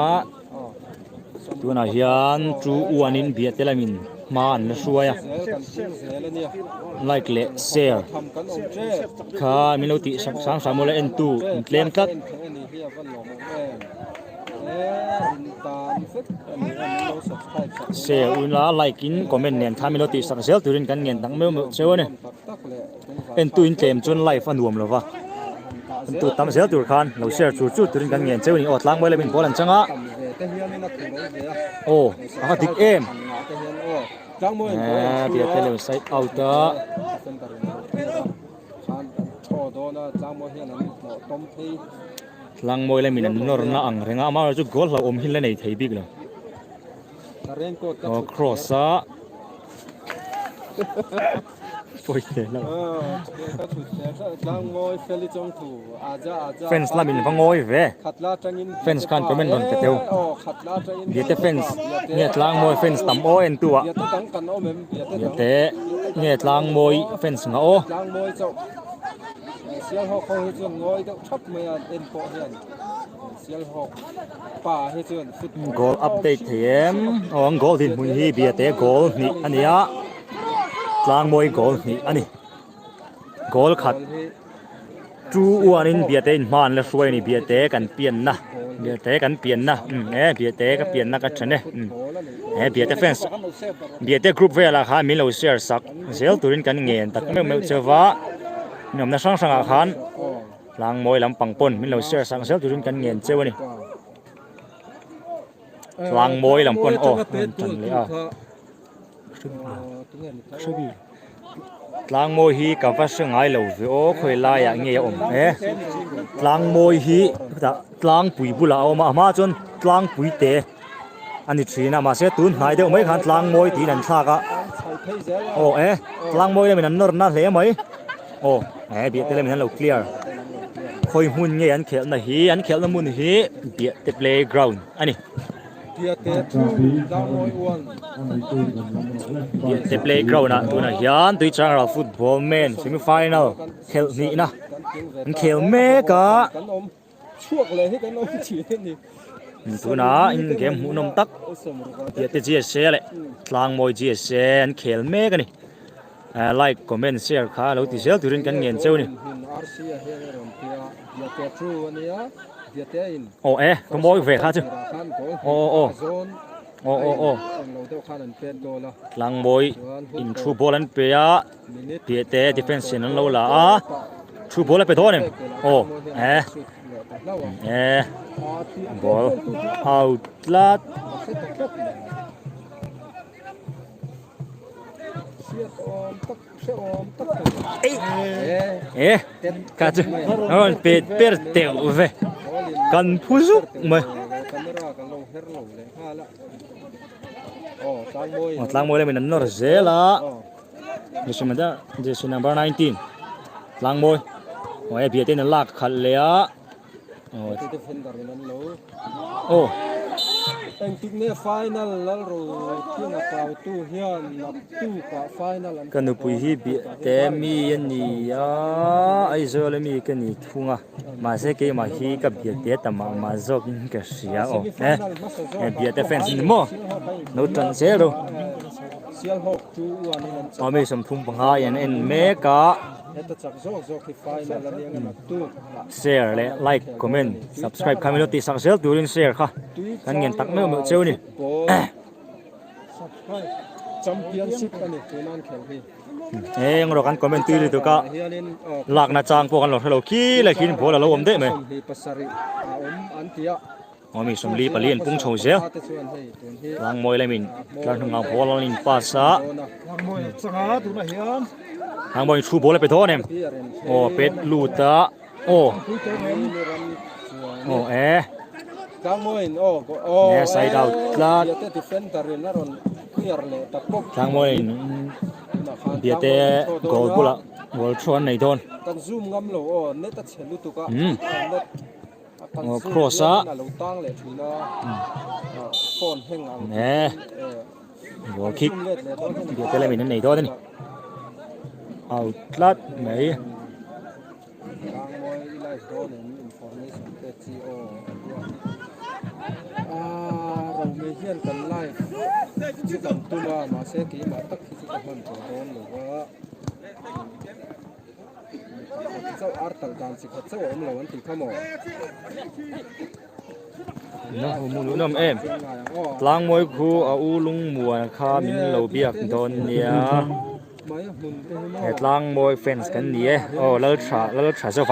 Speaker 2: tunah hian 2-1 in biate lamin hma an la hruai a like leh share kha min lo tih sak sang sang mawla entu in tlem tlat. Share ula like in comment nen khan min lo tih sak zel turin kan ngen tak meuh meuh cheu a ni entu in tlem chuan live a nuam lova entu tam zel tur khan lo share chur chur turin kan ngen cheu a ni aw tlangmawi lamin ball an chang a aw a va dik em eh biate lo side out a. Tlangmawi lamin an nawr na ang reng a amaherawhchu chu goal hlauhawm hi la nei thei bik lo. Aw cross a pawi teh lo. Fans lamin va ngawi ve. Fans khan comment rawn pe teu. Biate fans nge Tlangmawi fans tam aw en tu ah. Biate nge Tlangmawi fans nga aw.
Speaker 4: Sialhawk ho hi chuan ngawi deuh thap mai a en pawh hian Sialhawk pa hi chuan football
Speaker 2: Goal update thei em aw an goal dinhmun hi biate goal hnih a ni a tlangmawi goal hnih a ni goal khat 2-1 in biate in hma an la hruai a ni biate kan pianna biate kan pianna umm e biate ka pianna ka then e umm he biate fans biate group velah khan min lo share sak zel turin kan ngen tak meuh meuh chauva. Inawmna hrang hrangah khan tlang mawi lampang pawn min lo share sak zel turin kan ngen cheu a ni. Tlang mawi lam pawn aw an tan leh a. Tlang mawi hi ka va hre ngai lo ve aw khawi laiah nge a awm e. Tlang mawi hi chutah tlangpui bulah a awm a a hma chuan tlangpui te a ni thin a mahse tun hnai deuh mai khan tlang mawi tiin an thlak a aw e tlang mawi lamin an nawr na hle mai aw e biahte lamin an lo clear khawi hmun nge an khelhna hi an khelhna hmun hi biahte playground a ni biahte playground ah tunah hian tuichangral football men semi final khelh hnihna an khel mek a.
Speaker 4: Chhuak leh hi kan awm thin a ni.
Speaker 2: Tunah in game hmuhnawm tak Piahte GSA leh Tlangmawi GSA an khel mek a ni. Like, comment, share kha lo ti zel turin kan ngen cheu a ni. Aw e, ka mawi ve kha chu. Aw aw. Aw aw aw. Tlangmawi in thu ball an pe a. Piahte defense in an lo la a thu ball a pe dawn em aw e e ball out tlat e ka chu rawn pe per teuh ve kan phu zuk mai. Aw tlangmawi lamin an nawr zel a jersey number jersey number 19 tlangmawi aw hei biate in an lak khalh leh a aw aw
Speaker 4: Engtik nge final lal ro thin a pau tu hian naktuk ah final an
Speaker 2: Ka nupui hi biahte mi a ni a Aizawl ami ka ni thung a. Mahse keimah hi ka biate ta mah mah zawk in ka hria aw e he biate fans ni maw lo tan zel ro aw mi 35 in an en mek a.
Speaker 4: Heta chak zawk zawk hi final a nia naktuk ah.
Speaker 2: Share leh like comment subscribe kha min lo tihsak zel turin share kha kan ngen tak meuh meuh cheu a ni.
Speaker 4: Championship a ni tuna an khelh hi.
Speaker 2: Eng rawh kan comment tui lutuk a lakna chang pawh kan lo hrelo khi leh khian ball a lo awm daih mai. Aw mi 44 an pung chho zel. Tlangmawi lamin tlar hnungah ball an in pass a. Tlangmawi thu ball a pe dawn em. Aw pet lut a. Aw. Aw e. E side out tlat. Tlangmawiin Biate goal bulah goal thu an nei dawn.
Speaker 4: Kan zoom ngam lo aw net a chhe lutuk a.
Speaker 2: Aw cross a. E goal kick Biate lamin an nei dawn a ni. Out tlat mai. Hmuhnawm em tlangmawi khu a u lungmuan kha min lo biak dawn nia he tlangmawi fans kan ni e aw laltha laltha zawk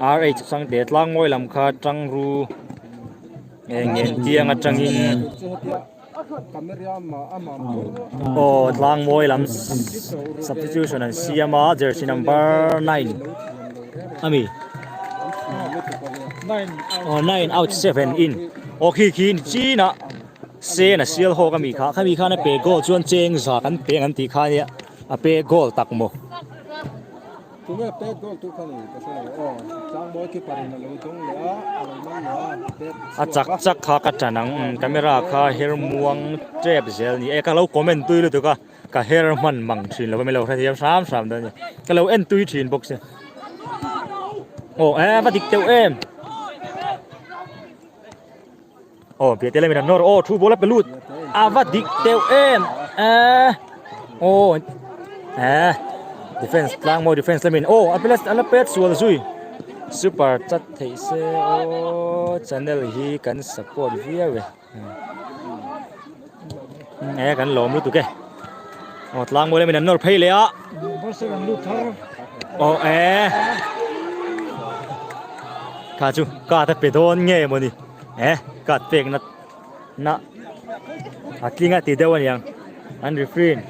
Speaker 2: a rh sangte tlangmawi lam kha tangru eng ngen tiang atangin. Aw tlangmawi lam substitution an siam a jersey number 9 ami aw 9 out 7 in aw khi khi ni chin a sen a sial hawk ami kha khami khan a pe goal chuan cheng za kan peng an tih kha ania a pe goal tak maw.
Speaker 4: Tunge pet goal tu kha ni ka hre lo aw tlangmawi keeper in a lo dawng leh a a lo man leh a pet
Speaker 2: A chak chak kha ka tan ang camera kha her muang tep zel ni e ka lo comment tui lutuk a ka her hman mang thin lo a mi lo hrethiam hram hram dawn a ni ka lo en tui thin bawk sia aw e va dik teuh em aw biate lamin an nawr aw thu ball a pe lut a va dik teuh em eh aw eh defense tlang mawi defense lamin aw a pet a la pet sual zui super chat theih se aw channel hi kan support viau e eh kan lawm lutuk e aw tlang mawi lamin an nawr phei leh a aw eh kha chu card a pe dawn nge mawni eh card pek na na a tling a ti deuh aniang an referee in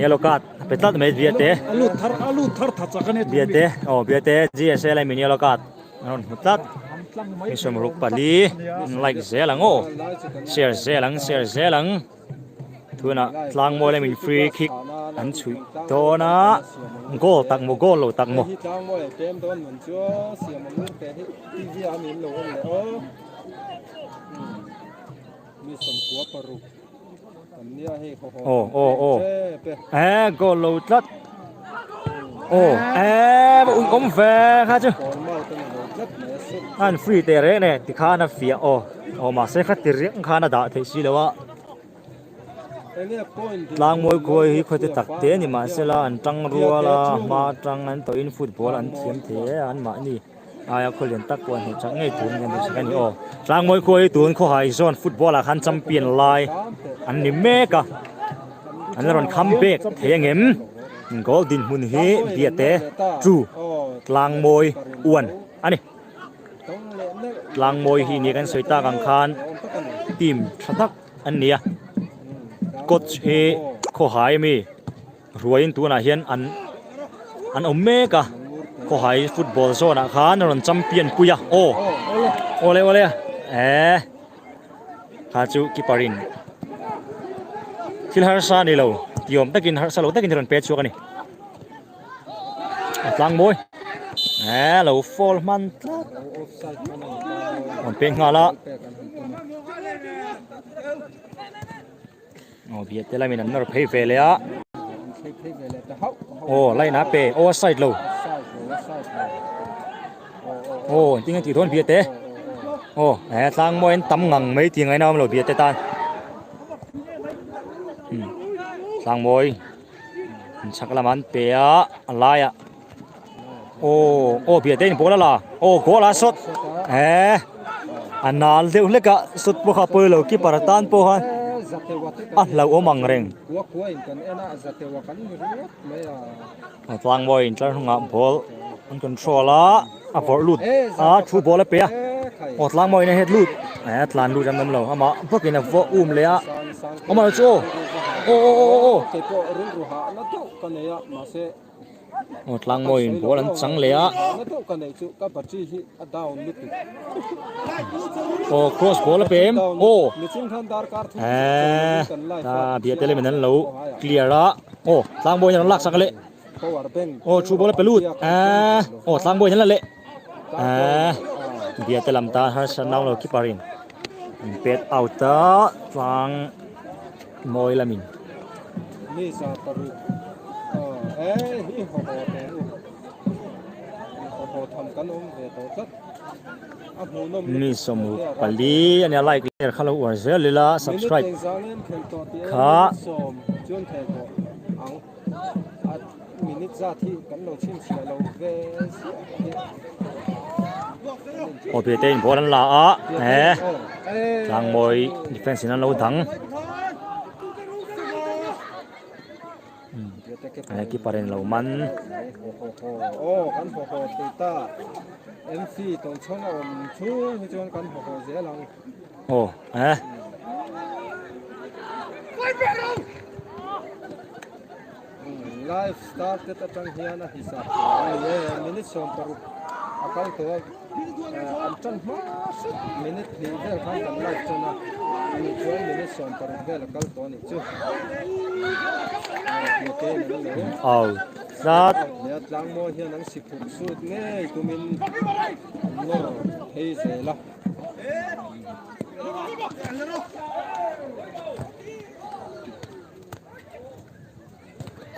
Speaker 2: yellow card a pe tlat mai biate
Speaker 1: a lut thar a lut thar tha chak ania
Speaker 2: biate aw biate GSA lai min yellow card a rawn hmu tlat mi sawmruk pali like zel ang aw share zel ang share zel ang. Tunah tlangmawi lamin free kick an chhuih dawn a, goal tak maw goal lo tak maw. Aw aw aw eh goal lo tlat aw eh va ui awm ve kha chu an free teh reng nen tikhan a fiah aw. Aw mahse kha ti riang khan a dah theih si lo a. Tlangmawi khuai hi khawte tak te a ni mahsela an tang rual a hma atang an tawhin football an thiam thei e an mahni aia khaw lian tak pawh an hmuh chak ngei tur an duhsak a ni aw. Tlangmawi khuai hi tun khawhai zawn football ah khan champion lai an ni mek a an la rawn kham bek thei angem goal dinhmun hi Biate two Tlangmawi one a ni. Tlangmawi hi nia kan sawi tak ang khan team tha tak an ni a coach hi khawhai ami ruaiin tunah hian an an awm mek a khawhai football zone ah khan a rawn champion pui a aw awle awle eh kha chu keeper in thil harsa a ni lo ti awm takin harsa lo takin a rawn pet chhuak a ni. A tlang mawi eh lo fall hman tlat rawn peng nghal a aw biah te lamin an nawr phei ve leh a aw line a pe aw a side lo aw engtin nge tih dawn biah te aw eh tlang mawi an tam ngang mai tih ngaihna a awm lo biah te tan tlang mawi. Chhak lamah an pe a, a laiah aw aw biate in ball a la aw goal a shot eh a nal deuh hlek a shot pawh kha pawi lo keeper atan pawh khan a hlauhawm ang reng. Tlangmawi in tlar hnungah ball an control a a vawrh lut a thu ball a pe a aw tlangmawi in a head lut eh tlan lut an awm lo amah bawkin a vaw um leh a amah chu aw aw aw aw aw aw tlangmawi in ball an chang leh a aw cross ball a pe em aw eh ta biate lem in an lo clear a. Aw tlangbawi hian an lak sak a leh aw thu bawla pe lut eee aw tlangbawi hian a la leh eee biate lam tan harsa nau lo keeper in an pet out a tlang mawi lamin. Mi 14 ania like leh kha lo uar zel ila subscribe kha. Aw te in ball an la a he tlangmawi defense in an lo dang. He keeper in lo man.
Speaker 4: Aw kan haw haw thei ta. MC Tochhawng a awm chhung hi chuan kan haw haw zel ang.
Speaker 2: Aw eh.
Speaker 4: Live started atang hian a hisap a ni e. Minute 60 a kal tawh a. An tan hma hret minute hnih vel khan kan live tan a, ani chuan minute 60 vel a kal tawh a nih chu. Biate in an lo
Speaker 2: Au tlat.
Speaker 4: Nia tlangmawi hian an si phurh sut ngei tumin an nawr phei zel a.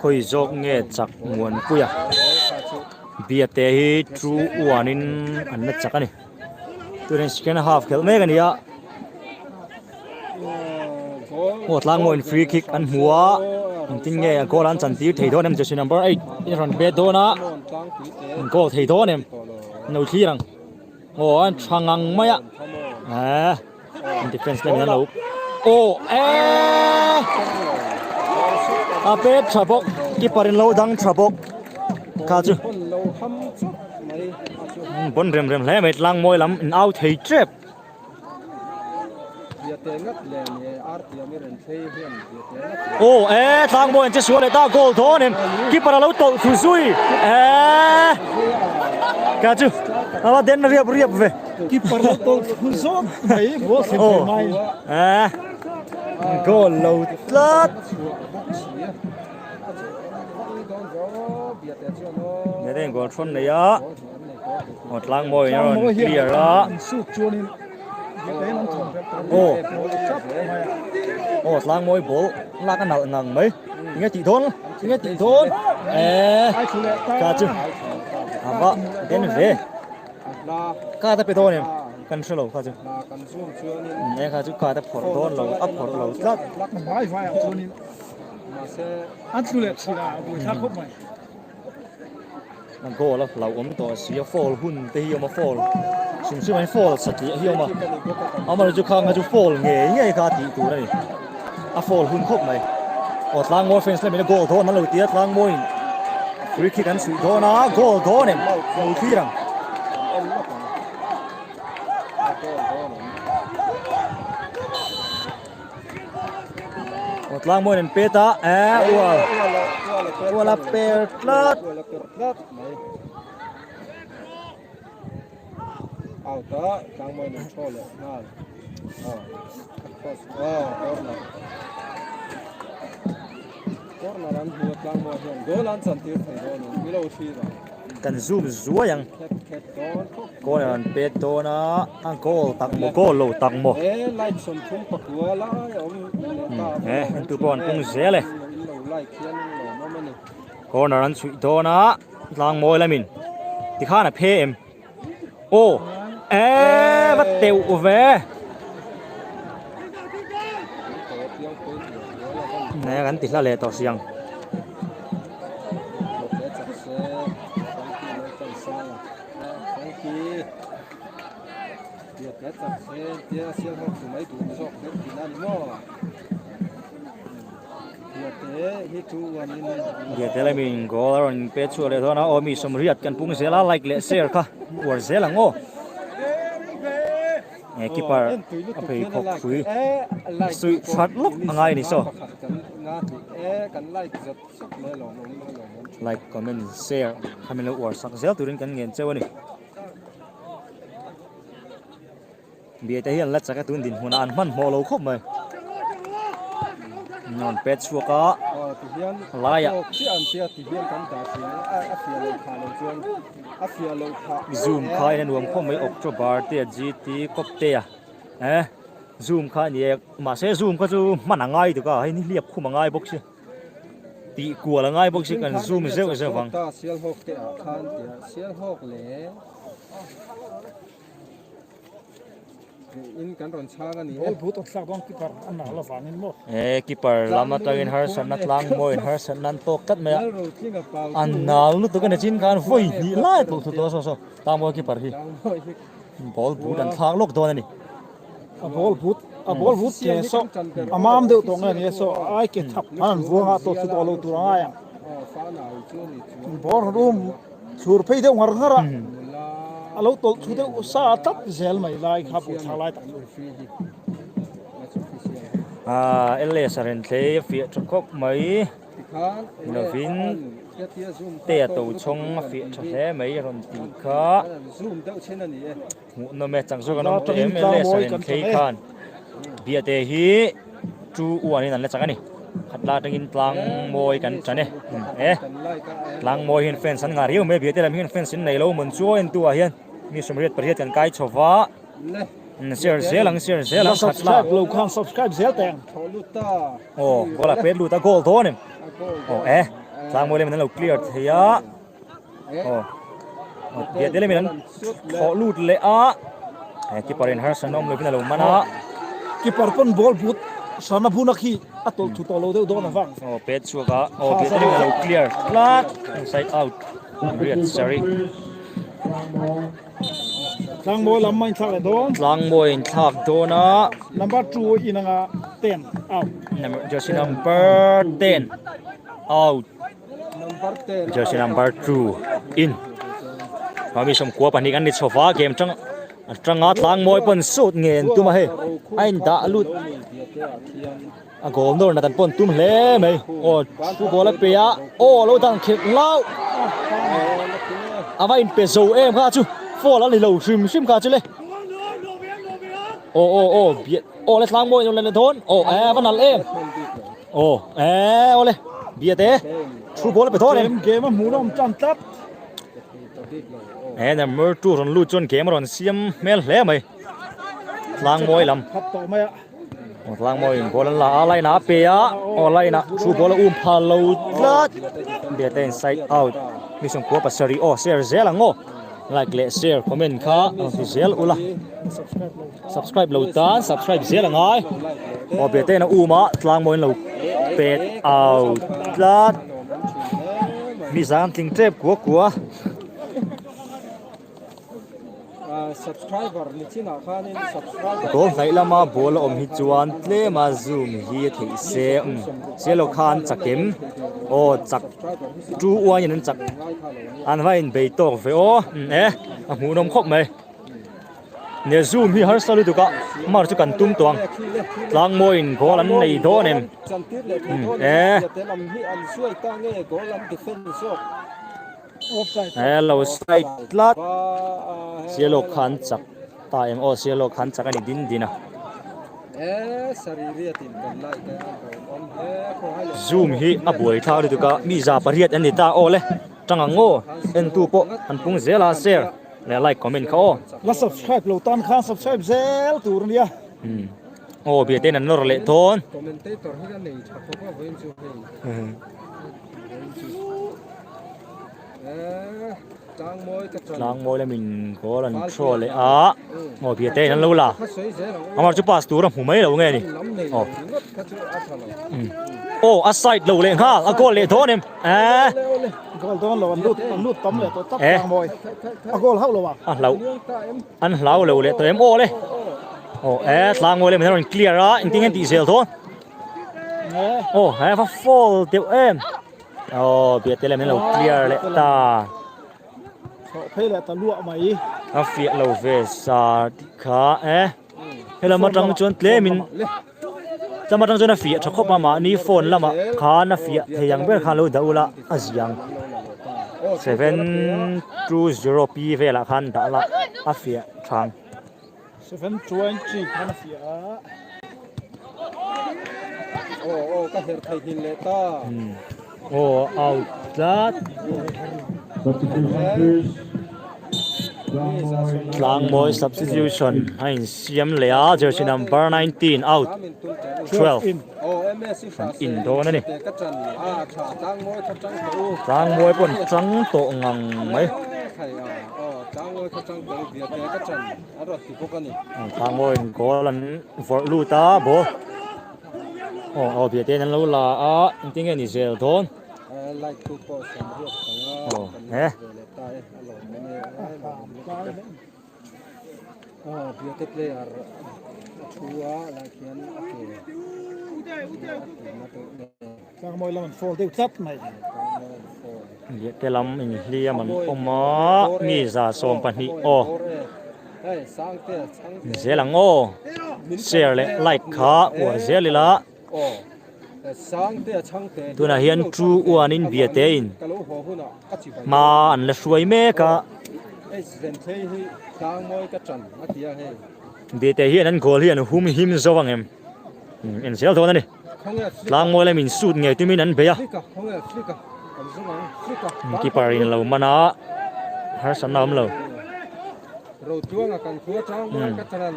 Speaker 2: Khawi zawk nge chak Muanpuia Biate hi 2-1 in an la chak a ni. Tunin second half khelh mek a ni a. Aw tlangmawiin free kick an hmu a. Engtin nge a goal an chantir thei dawn em jersey number 8 in rawn bet dawn a. An goal thei dawn em? An lo thlir ang. Aw an tha ngang mai a. Eh. Defense lam in an lo aw eh a pet tha bawk keeper in lo dang tha bawk kha chu bon rem rem hle mai tlang mawi lam in au thei tep aw eh tlang mawi an che sual leh ta goal dawn em keeper a lo tawlh thlu zui eh kha chu a va den riap riap ve.
Speaker 1: Keeper lo tawlh thlu zawk mai ball thlen thei mai.
Speaker 2: Eh goal lo tlat. Nere goal thon nei a. Aw tlang mawi a rawn clear a. Aw aw tlang mawi ball lak a nalh ngang mai. Tinge tih dawn tinge tih dawn eh ka chu ava den ve. Card a pe dawn em? Kan hre lo kha chu. E kha chu card a phawrh dawn lo, a phawrh lo tlat.
Speaker 1: Vai vai ah chuanin an tlu leh thin a, a buaithlak khawp mai.
Speaker 2: A goal a hlauhawm tawh si a, foul hun te hi a awm a, foul hrim hrim ah hian foul satliah hi a awm a. Amaherawhchu chu khang kha chu foul ngei ngei kha tih tur a ni. A foul hun khawp mai. Aw Tlangmawi fans lamin a goal dawn an lo ti a, Tlangmawiin free kick an chhuih dawn a, goal dawn em? Lo thlir ang. Aw Tlangmawiin an pet a, eh ual ual a per tlat.
Speaker 4: Out a, Tlangmawiin an throw leh nghal. Corner an hmu a Tlangmawi hian goal an chantir thei dawn in milo thlir ang.
Speaker 2: Kan zoom zuai ang. Corner an pet dawn a, a goal tak maw goal lo tak maw.
Speaker 4: E like 34 lai a awm leh ta.
Speaker 2: E entu pawh an pung zel e.
Speaker 4: Like hian lawmawm a ni.
Speaker 2: Corner an chhuih dawn a Tlangmawi lamin tikhan a phe em. Aw e va teuh ve. Ne kan ti hla leh tawh si ang. Biate lamin goal a rawn pe chhuah leh dawn a, aw mi sawmriat kan pung zel a, like leh share kha uar zel ang aw. He keeper a pheikhawk hrui suih that lawk a ngai a ni saw. Like, comment, share kha min lo uar sak zel turin kan ngen cheu a ni. Biate hi an la chak a tun dinhmunah an hmanhmawh lo khawp mai. An pet chhuak a laiah zoom kha in a nuam khawp mai October te a GT kawp te a eh zoom kha a ni e mahse zoom kha chu hman a ngai tuk a hei ni hliap khum a ngai bawk si tih kual a ngai bawk si kan zoom zeuh zeuh vang.
Speaker 4: In kan rawn chhang a ni e.
Speaker 1: Ball but an thlak dawn keeper a nal avangin maw.
Speaker 2: E keeper lam atangin harsatna tlang mawiin harsatna an tawk tlat mai a. A nal lutuk a ni chin khan vawi hnih lai pawh thu tawh saw saw Tlangmawi keeper hi ball but an thlak lawk dawn a ni.
Speaker 1: A ball but a ball but ke saw a mam deuh tawh nge a ni e saw ai ke thap khan an vuang a tawh thu tawh lo tur a ngai ang. Ball room Thlur phei deuh ngar ngar a, a lo tawlh thu deuh sa tlat zel mai lai kha pawh thla lai tak chu.
Speaker 2: Aaa LS a ren thlei a fiah tha khawp mai lovin te a to chhawng a fiah tha hle mai a rawn tih kha hmuhnawm e chak zawk an awm tawh em LS a ren thlei khan biate hi chu uan in an la chak a ni. Khat la atangin tlang mawi kan tan e e tlang mawi hian fans an ngah riau mai a biate lam hian fans in nei lo mawn chu en tu ah hian mi sawmriat pariat kan kai chho va share zel ang share zel ang khat la
Speaker 1: lo khan subscribe zel teh ang
Speaker 2: aw goal a pet lut a goal dawn em aw e tlang mawi lam an lo clear thei a Aw biate lem in an thawh lut leh a he keeper in harsa nawm lovin a lo man a
Speaker 1: keeper pawn ball but sana buna khi a tawlh thu tawh lo deuh dawn avang
Speaker 2: aw pet chhuak a aw biate lem in a lo clear tlat inside out riat sari
Speaker 1: Tlangmawi lam a inthlak leh dawn.
Speaker 2: Tlangmawi inthlak dawn a.
Speaker 1: Number 2 in anga 10 out.
Speaker 2: Number jersey number 10 out. Jersey number 2 in. Mami som kua pahnih kan ni chhova game tang atanga tlangmawi pawn sut nge an tum a hei a in dah lut a goal nawr na kan pawn tum hle mai aw thu ball a pe a aw lo dang khelh lau a va in pe zo em kha chu foul a ni lo hrim hrim kha chu le aw aw aw aw le tlangmawi lo le dawn aw e va nal em Aw eh awle bia te thu ball a pe thawn em.
Speaker 1: Game a hmuh nawm tan tlat.
Speaker 2: He number 2 rawn lut chuan game a rawn siam hmel hle mai. Tlang mawi lam.
Speaker 1: Khat tawh mai a.
Speaker 2: Aw tlang mawi in ball an la a line ah a pe a aw line ah thu ball a um phal lo tlat. Bia te inside out. Mi sawmkua pasarih aw share zel ang aw. Like leh share comment kha rawn ti zel ula. Subscribe lo tan subscribe zel a ngai. Aw be te na um a tlang mawiin lo pet out tlat. Mi zan tling tep kua kua. Goal hnaih lama ball a awm hi chuan tlema zoom hi a theih se umm se lo khan chak em aw chak tu uain an chak an va inbei tawk ve aw umm e a hmuhnawm khawp mai. Ne zoom hi harsa lutuk a mar chu kan tum tawh ang tlangmawiin goal an nei dawn em umm e. Hello side tlat Sialawk kha an chak ta em aw Sialawk kha an chak a ni din din a Zoom hi a buai thlak lutuk a mi za pariat an ni ta aw le tang ang aw entu pawh an pung zel a share leh like comment kha aw
Speaker 1: La subscribe lo tan khan subscribe zel tur a nia.
Speaker 2: Aw biatein an nawr leh dawn. Tlangmawi lamin goal an throw leh a aw biate in an lo la amar chu pass tur a hmu mai lo nge ni aw aw a side lo leh nghal a goal leh dawn em eh.
Speaker 1: Goal dawn lo an lut an lut tam leh tawh tlat tlang mawi. A goal hauh lo a.
Speaker 2: A hlau an hlau lo leh tawh em aw le. Aw e tlang mawi le min rawn clear a engtin nge an tih zel dawn. Aw he va fall deuh em. Aw biate le min lo clear leh ta.
Speaker 1: Chhoh phei leh ta luah mai.
Speaker 2: A fiah lo ve sa tih kha e. Helam atang chuan tlemin tlem atang chuan a fiah tha khawp a mahni phone lamah khan a fiah thei ang ber khan lo dah ula a ziang 720 p velah khan dah la a fiah tha ang.
Speaker 1: 720 khan a fiah a.
Speaker 4: Aw aw ka her thei hnin leh ta.
Speaker 2: Aw out tlat. Tlangmawi substitution a insiam leh a jersey number 19 out 12 an in dawn a ni. Tlangmawi pawh an chang tawh ngang mai. Tlangmawiin goal an vawrh lut a ball aw aw biate an lo la a engtin nge ni zel dawn. Aw he. Biate lam inhliam an awm a mi 12 aw zel ang aw share leh like kha uar zel ila. Tunah hian Chu Uanin Biatein hma an la hruai mek a. Biate hian an goal hi an hum him zo ang em? En zel dawn a ni. Tlangmawi lamin shoot ngei tumin an bei a. Keeper in a lo man a, harsatna a awm lo.
Speaker 4: Rotuanga kan khua Tlangmawi ka chan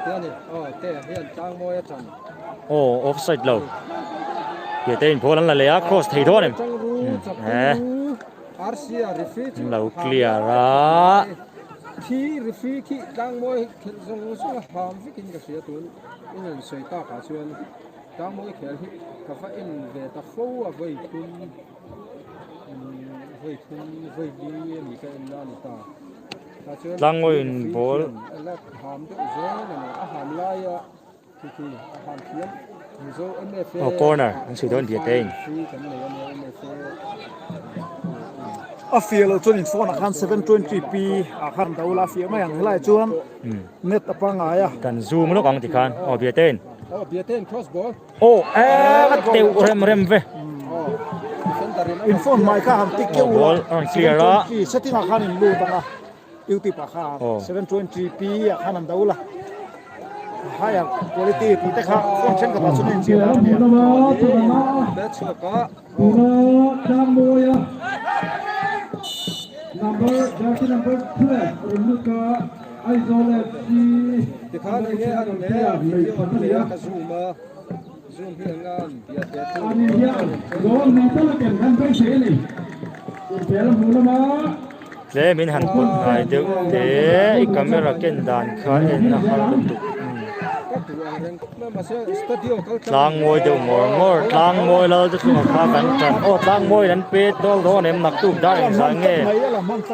Speaker 4: te a ni. Aw te hian Tlangmawi a chan.
Speaker 2: Aw offside lo. Piate in ball an la leh a cross thei dawn em? Eh. Lo clear a.
Speaker 4: Khi referee khi Tlangmawi khelh zawng zawng a ham vekin ka hria tun in an sawi takah chuan Tlangmawi khel hi ka va en ve ta fo a vawi thum vawi thum vawi li a ni ka en na a ni ta.
Speaker 2: Tlangmawiin ball aw corner an chhui dawn biate in.
Speaker 1: A fiah loh chuan in phone ah khan 720p ah khan do la a fiah mai ang helai chuan net a pangngai a.
Speaker 2: Kan zoom lawk ang tikhan aw biate in. Aw eh a teuh rem rem ve.
Speaker 1: In phone hmai kha han tik keuh
Speaker 2: ball a rawn clear a.
Speaker 1: Setting ah khan in lut ang a youtube ah khan 720p ah khan an do la higher quality tih te kha phone thenkhat ah chuan a inziah dan a nia.
Speaker 2: Tlem in han put hnai deuh teh i camera ken dan kha en a har lutuk. Tlang mawi deuh ngawr ngawr tlang mawi lal te chungah kha kan tan aw tlang mawi an pe dawl dawn em naktuk dar engzah nge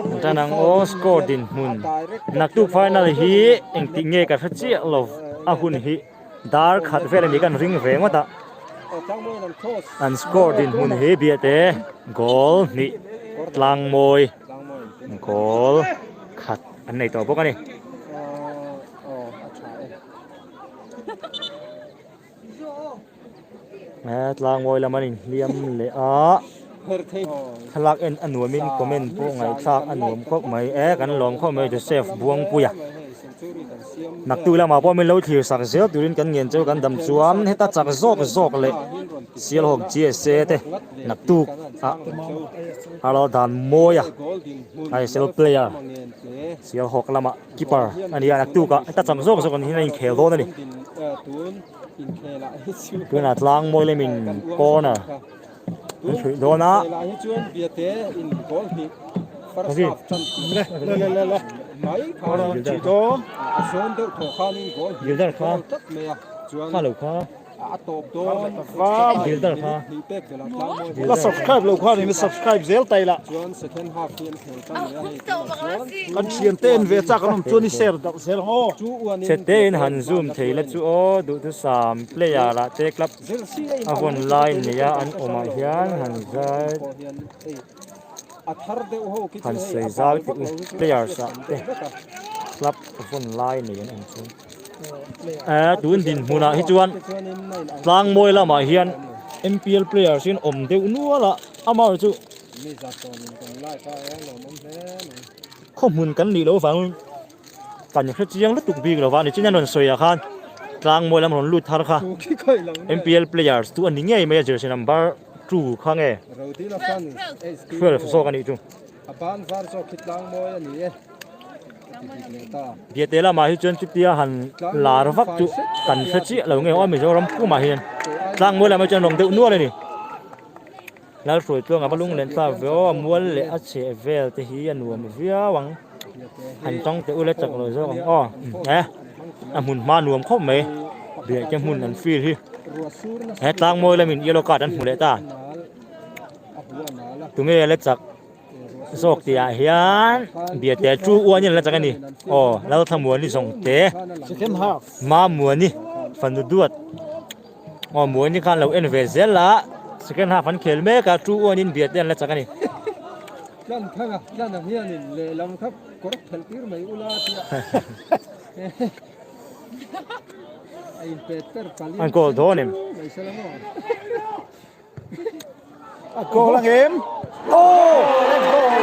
Speaker 2: an tan ang aw score dinhmun naktuk final hi engtik nge ka hre chiah lo a hun hi dar khat vel ani kan ring ve ngawt a an score dinhmun hi biate goal hnih tlang mawi goal khat an nei tawh bawk a ni. He tlangmawi lam an inhliam leh a thlalak en a nuamin comment pawh ngaihthlak a nuam khawp mai e kan lawm khawp mai Joseph Buangpuia naktuk lamah pawh min lo thlir sak zel turin kan ngen cheu kan dam chuan heta chak zawk zawk leh Sialhawk GSA te naktuk ah Alo dan mawi a ISL player Sialhawk lamah Keeper a ni a naktuk ah heta chak zawk zawk an hian a inkhel dawn a ni. Tunah tlang mawi lemin corner an hruih dawn a. Gilder kha kha lo kha.
Speaker 4: A tawp dawn
Speaker 2: Builder kha.
Speaker 4: Hnih pek velah tlangmawi
Speaker 1: La subscribe lo khan in subscribe zel tai la.
Speaker 4: Chuan second half hi an khel tan leh a hei tunah chuan
Speaker 1: Kan thian te en ve chak an awm chuan i share darh zel ang aw.
Speaker 4: Chu uanin
Speaker 2: Chete in han zoom thei la chu aw duhthusam player ah te club a vawn lai nia an awmah hian han zai han sawi zau tih u players ah te club a vawn lai nei an awm chu. Eh tun dinhmunah hi chuan tlangmawi lamah hian M_P_L players hi an awm deuh nual a amaherawhchu khaw hmun kan nih loh avangin kan hre chiang lutuk bik lo va nichin an rawn sawi ah khan tlangmawi lam rawn lut thar kha M_P_L players chu a ni ngei mai a jersey number two kha nge 12 zawk a nih chu. Biate lamah hi chuan chutia han lar vak chu kan hre chiah lo nge aw Mizoram pumah hian tlangmawi lamah chuan rawng deuh nual a ni. Lalhruai tluang a va lung len thlak ve aw a mual leh a chheh vel te hi a nuam viau ang han tawng teh ula chak lo zawk ang aw e a hmun hma nuam khawp mai biate hmun an feel hi he tlangmawi lamin yellow card an hmu leh ta tunge la chak. Zawk tih ah hian biate chu uan in an la chak a ni aw Lalthamuani zawng te Mamuani fanu duat aw Muani khan lo en ve zel a second half an khel mek a chu uan in biate an la chak a ni. An goal dawn em?
Speaker 1: A goal ang em?
Speaker 2: Oh!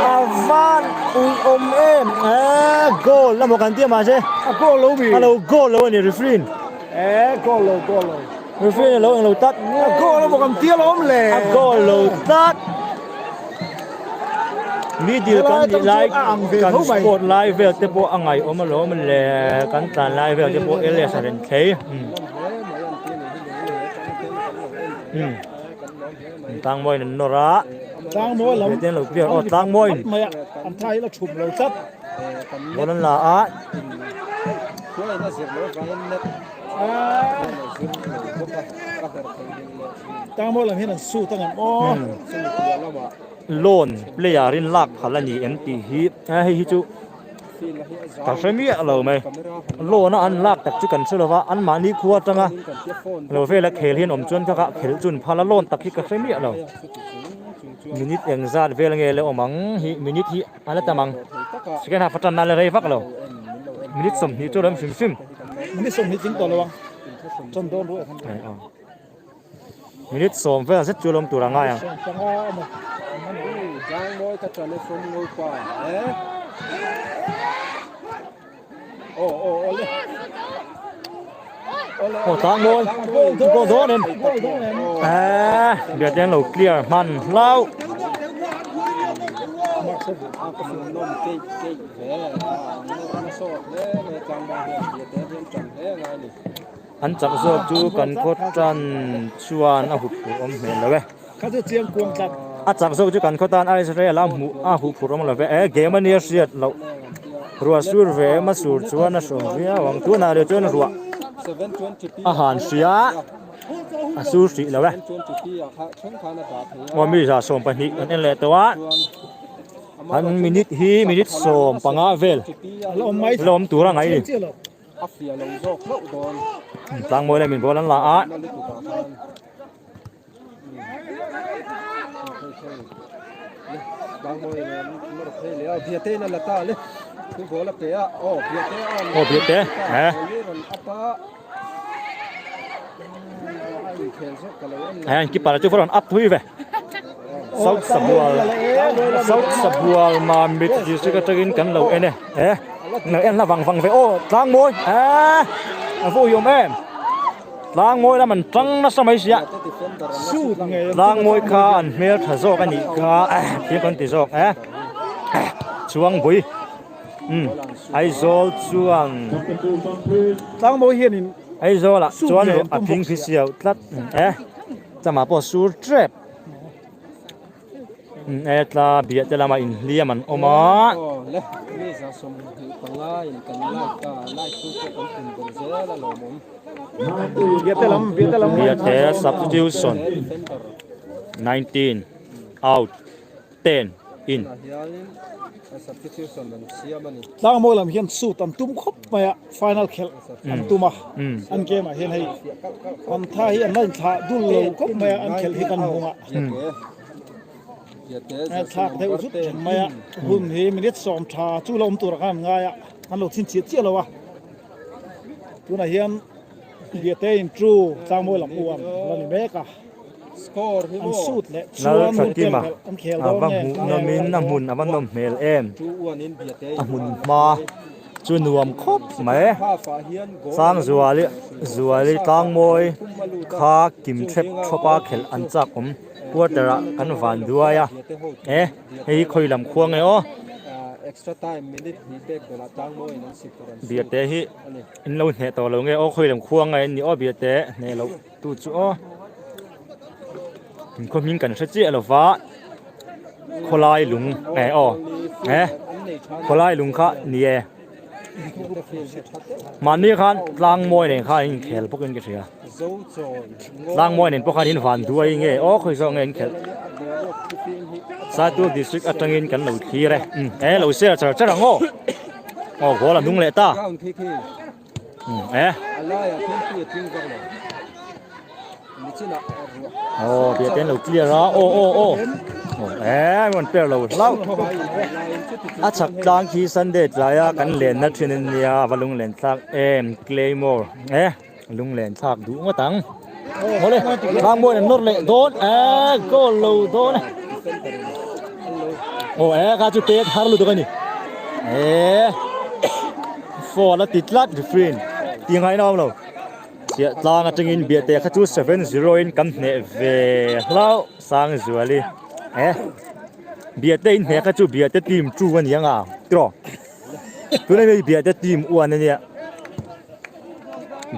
Speaker 2: A van ui awm em? Eh, goal emaw kan tia mahse.
Speaker 1: A goal lo mi.
Speaker 2: A lo goal lo a ni referee.
Speaker 1: Eh, goal lo, goal lo.
Speaker 2: Referee a lo englo tlat.
Speaker 1: A goal emaw kan tia lo awm le.
Speaker 2: A goal lo tlat. Middle kan nih lai kan sport lai vel te pawh a ngaihawm alawm le kan tlan lai vel te pawh LS a ren thlei. Tlangmawiin an nawr a.
Speaker 1: Tlangmawi lam.
Speaker 2: Ten lo clear aw tlangmawiin.
Speaker 1: Mai a an thai la thum lo tlat.
Speaker 2: Ball an la a.
Speaker 1: Tlangmawi lam hian an suit ang em aw.
Speaker 2: Loan player in lak phal a ni em tih hi hei hi chu Ka hre miah lo mai. Loan a an lak tak chu kan hre lova, anmahni khua atanga lo vela khel hian awm chuan ka kah khelh chu an phal a, loan tak hi ka hre miah lo. Minute eng zat vel nge la awm ang hi, minute hi a la tam ang. Second half atan a la rei vak lo. Minute 20 chu a lo awm hrim hrim.
Speaker 1: Minute 20 tling tawh lo ang. Chawn dawn ruih a.
Speaker 2: Minute sawm vel zet chu a lawm tur a ngai ang. Aw tlang mawi goal dawn em eh biate an lo clear hman hlau. An chak zawk chu kan khaw tan chuan a hup phurh awm hmel lo e. A chak zawk chu kan khaw tan Israel a hmuh a hup phurh awm lo ve e. Game a nia hriat loh ruah sur ve em a sur chuan a hrawm viau ang. Tunah leh chuan ruah a han hria a sur hrih lo e. Aw mi 12 kan en leh tawh a. An minute hi minute 15 vel la awm tur a ngaih a ni.
Speaker 4: A fiah lo zawk hlauh dawn.
Speaker 2: Tlangmawi leh min ball an la a. Aw Biate he. He an keeper chu rawn up thui ve. South Sabual South Sabual Mamit district atangin kan lo en e. He lo en la vang vang ve aw tlangmawi eh a va uiawm em tlangmawi lam an tang nasa mai sia tlangmawi kha an hmel tha zawk a nih kha thil kan ti zawk eh chuangbui um Aizawl chuan
Speaker 1: tlangmawi hianin
Speaker 2: Aizawl ah chuan a phing phi siau tlat eh chama pawh sur tep. Hetla biah te lamah inhliam an awm a. Biate substitution 19 out 10 in.
Speaker 1: Tlangmawi lam hian suit an tum khawp mai a final khelh an tum a an game ah hian hei an tha hi an la inthlah dul lo khawp mai a an khelh hi kan hmung a thlak deuh zut thin mai a hun hi minute sawm tha chu la awm tur khan an ngai a an lo chhin chiah chiah lo a tunah hian Biate in chu tlangmawi lam uan la ni mek a an suit leh chuan hun tel belh an khel
Speaker 2: A
Speaker 1: dawn
Speaker 2: va
Speaker 1: nge
Speaker 2: hmuh nawmin a hmun a va nawm hmel em a hmun hma chu nuam khawp mai Sangzuali Zuali tlangmawi kha kim thlep thawp a khelh an chak awm quarter ah kan van duai a e hei hi khawi lam khua nge aw Biate hi. In lo hneh tawh lo nge aw khawi lam khua ngai an ni aw biate hneh loh tu chu aw in khaw hming kan hre chiah lo va khawlai lung nge aw he khawlai lung kha ni e mahni khan tlang mawi nen khan in inkhel bawk in ka hria tlang mawi nen pawh khan in van duai nge aw khawi zawk nge in khelh Saitu district atangin kan lo thlir e e lo share char char ang aw. Aw goal a nung leh ta. E. Aw bia ten lo clear a. Aw aw aw. E mon per lo hlau. A chak tlang khi Sunday tlai a kan len na thin an nia va lung len thlak em Claymore. E lung len thlak duh ngawt ang. Hawle tlang mawi an nawr leh dawn e goal lo dawn e. Aw e kha chu pek har lutuk a ni. E foul a ti tlat referee ti ngaihna awm lo. Chiah tlang atangin Biate kha chu 7-0 in kan hneh ve hlauh Sangzuali. E Biate in hneh kha chu Biate team 2 a ni anga tiraw. Tunah hian Biate team 1 a nia.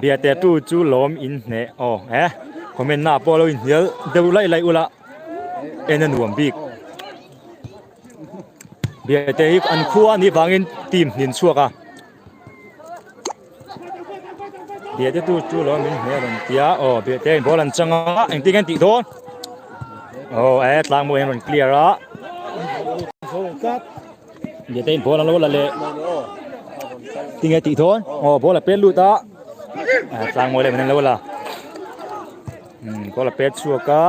Speaker 2: Biate tu chu lawm in hneh aw e comment na pawh lo inhnial deuh laih laih ula en a nuam bik Biate hi an khua a nih vangin team hnin chhuak a Biate tu chu lawm in hneh a rawn ti a aw Biate in ball an chang a engtin nge an tih dawn aw e tlangmawi an rawn clear a. Biate in ball an lo la leh tinge tih dawn aw ball a pet lut a tlang mawi leh an lo la um ball a pet chhuak a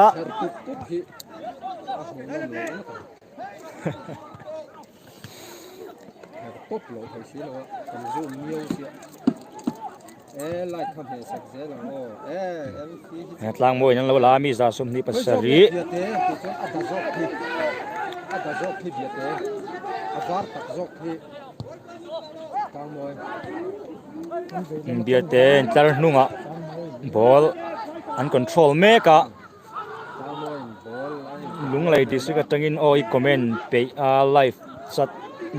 Speaker 2: Tlang mawiin an lo la a mi 27. Biate tlar hnungah ball an control mek a Lunglei district atangin aw i comment peih a live chat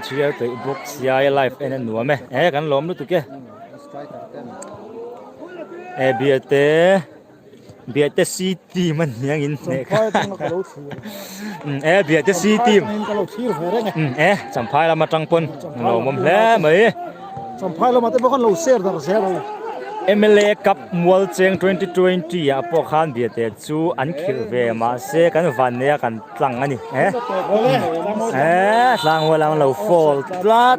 Speaker 2: chhiar peih bawk sia i live en a nuam e eh kan lawm lutuk e e biate biate c team a ni angin hneh kha e biate c team e champhai lam atang pawn lawmawm hle mai.
Speaker 1: Champhai lamah te pawh khan lo share dar zel a.
Speaker 2: Mla Cup Mualcheng 2020 ah pawh khan Biate chu an khilh ve mahse kan van neia kan tlang a ni eh eh tlangval ang lo fall tlat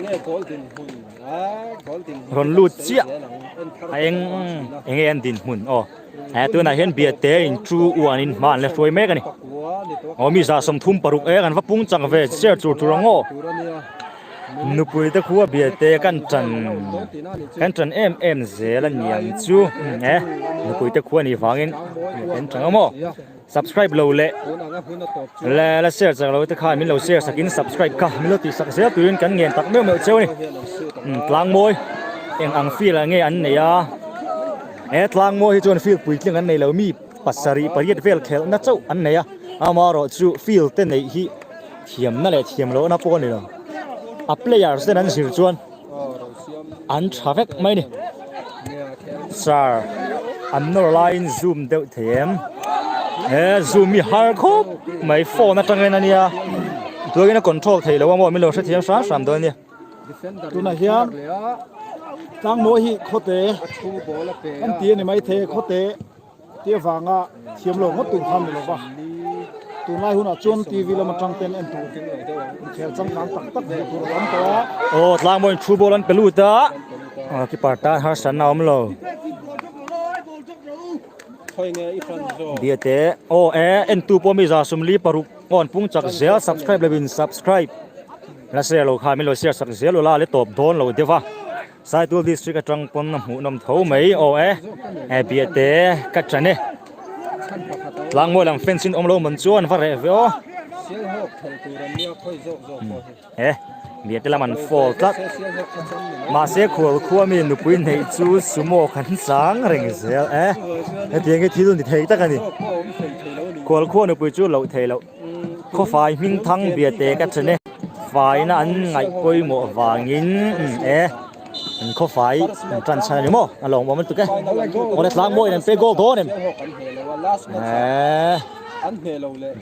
Speaker 2: rawn lut chiah a eng enge an dinhmun aw he tunah hian Biate in chu uan in hma an la hruai mek a ni aw mi 36 e kan va pung chak ve share tur tur ang aw. Nupui te khua biate kan tan kan tan em em zel a niang chu e nupui te khua nih vangin kan tang a maw subscribe lo leh le la share chak lo te khan min lo share sakin subscribe kha min lo tih sak zel turin kan ngen tak meuh meuh cheu a ni tlang mawi eng ang feel ah nge an nei a he tlang mawi hi chuan feel puitling an nei lo mi pasarih pariat vel khelhna chauh an nei a amaherawh chu field te neih hi. Thiamna leh thiam lohna pawh a ni lo. A players ten an zir chuan an tha vek mai a ni. Sir, an nawr laiin zoom deuh thei em? He zoom hi har khawp mai phone atangin a nia. Tuakin a control thei lo a maw min lo hrethiam hram hram dawn nia.
Speaker 1: Tunah hian tlangmawi hi khawte an ti a ni maithei khawte ti avanga thiam lo ngawt tur kha a ni lo va. Tunlai hunah chuan TV lam atang ten en tur inkhel changkang tak tak hmuh tur a awm tawh a.
Speaker 2: Aw tlangmawiin thu ball an pe lut a, keeper tan harsatna a awm lo. Biate aw e entu pawh mi 146 aw an pung chak zel subscribe lo in subscribe la share lo kha min lo share sak zel ula le tawp dawn lo deuh a Saitul district atang pawn a hmuh nawm tho mai aw e e biate ka ṭan e tlangmawi lam fence in awm lo man chuan va reh ve aw. He Biate lam an fall tlat. Mahse khual khua mi nupui neih chu sumo kan chang reng zel e. Hetiang hi thil ni thei tak a ni. Khual khua nupui chu loh thei loh. Khawfai hming thang Biate ka chen e. Faina an ngaih pawimawh vangin e an khawfai an tan chhan a ni maw? A lawmawm lutuk e. Awle tlangmawiin an pe goal dawn em? E.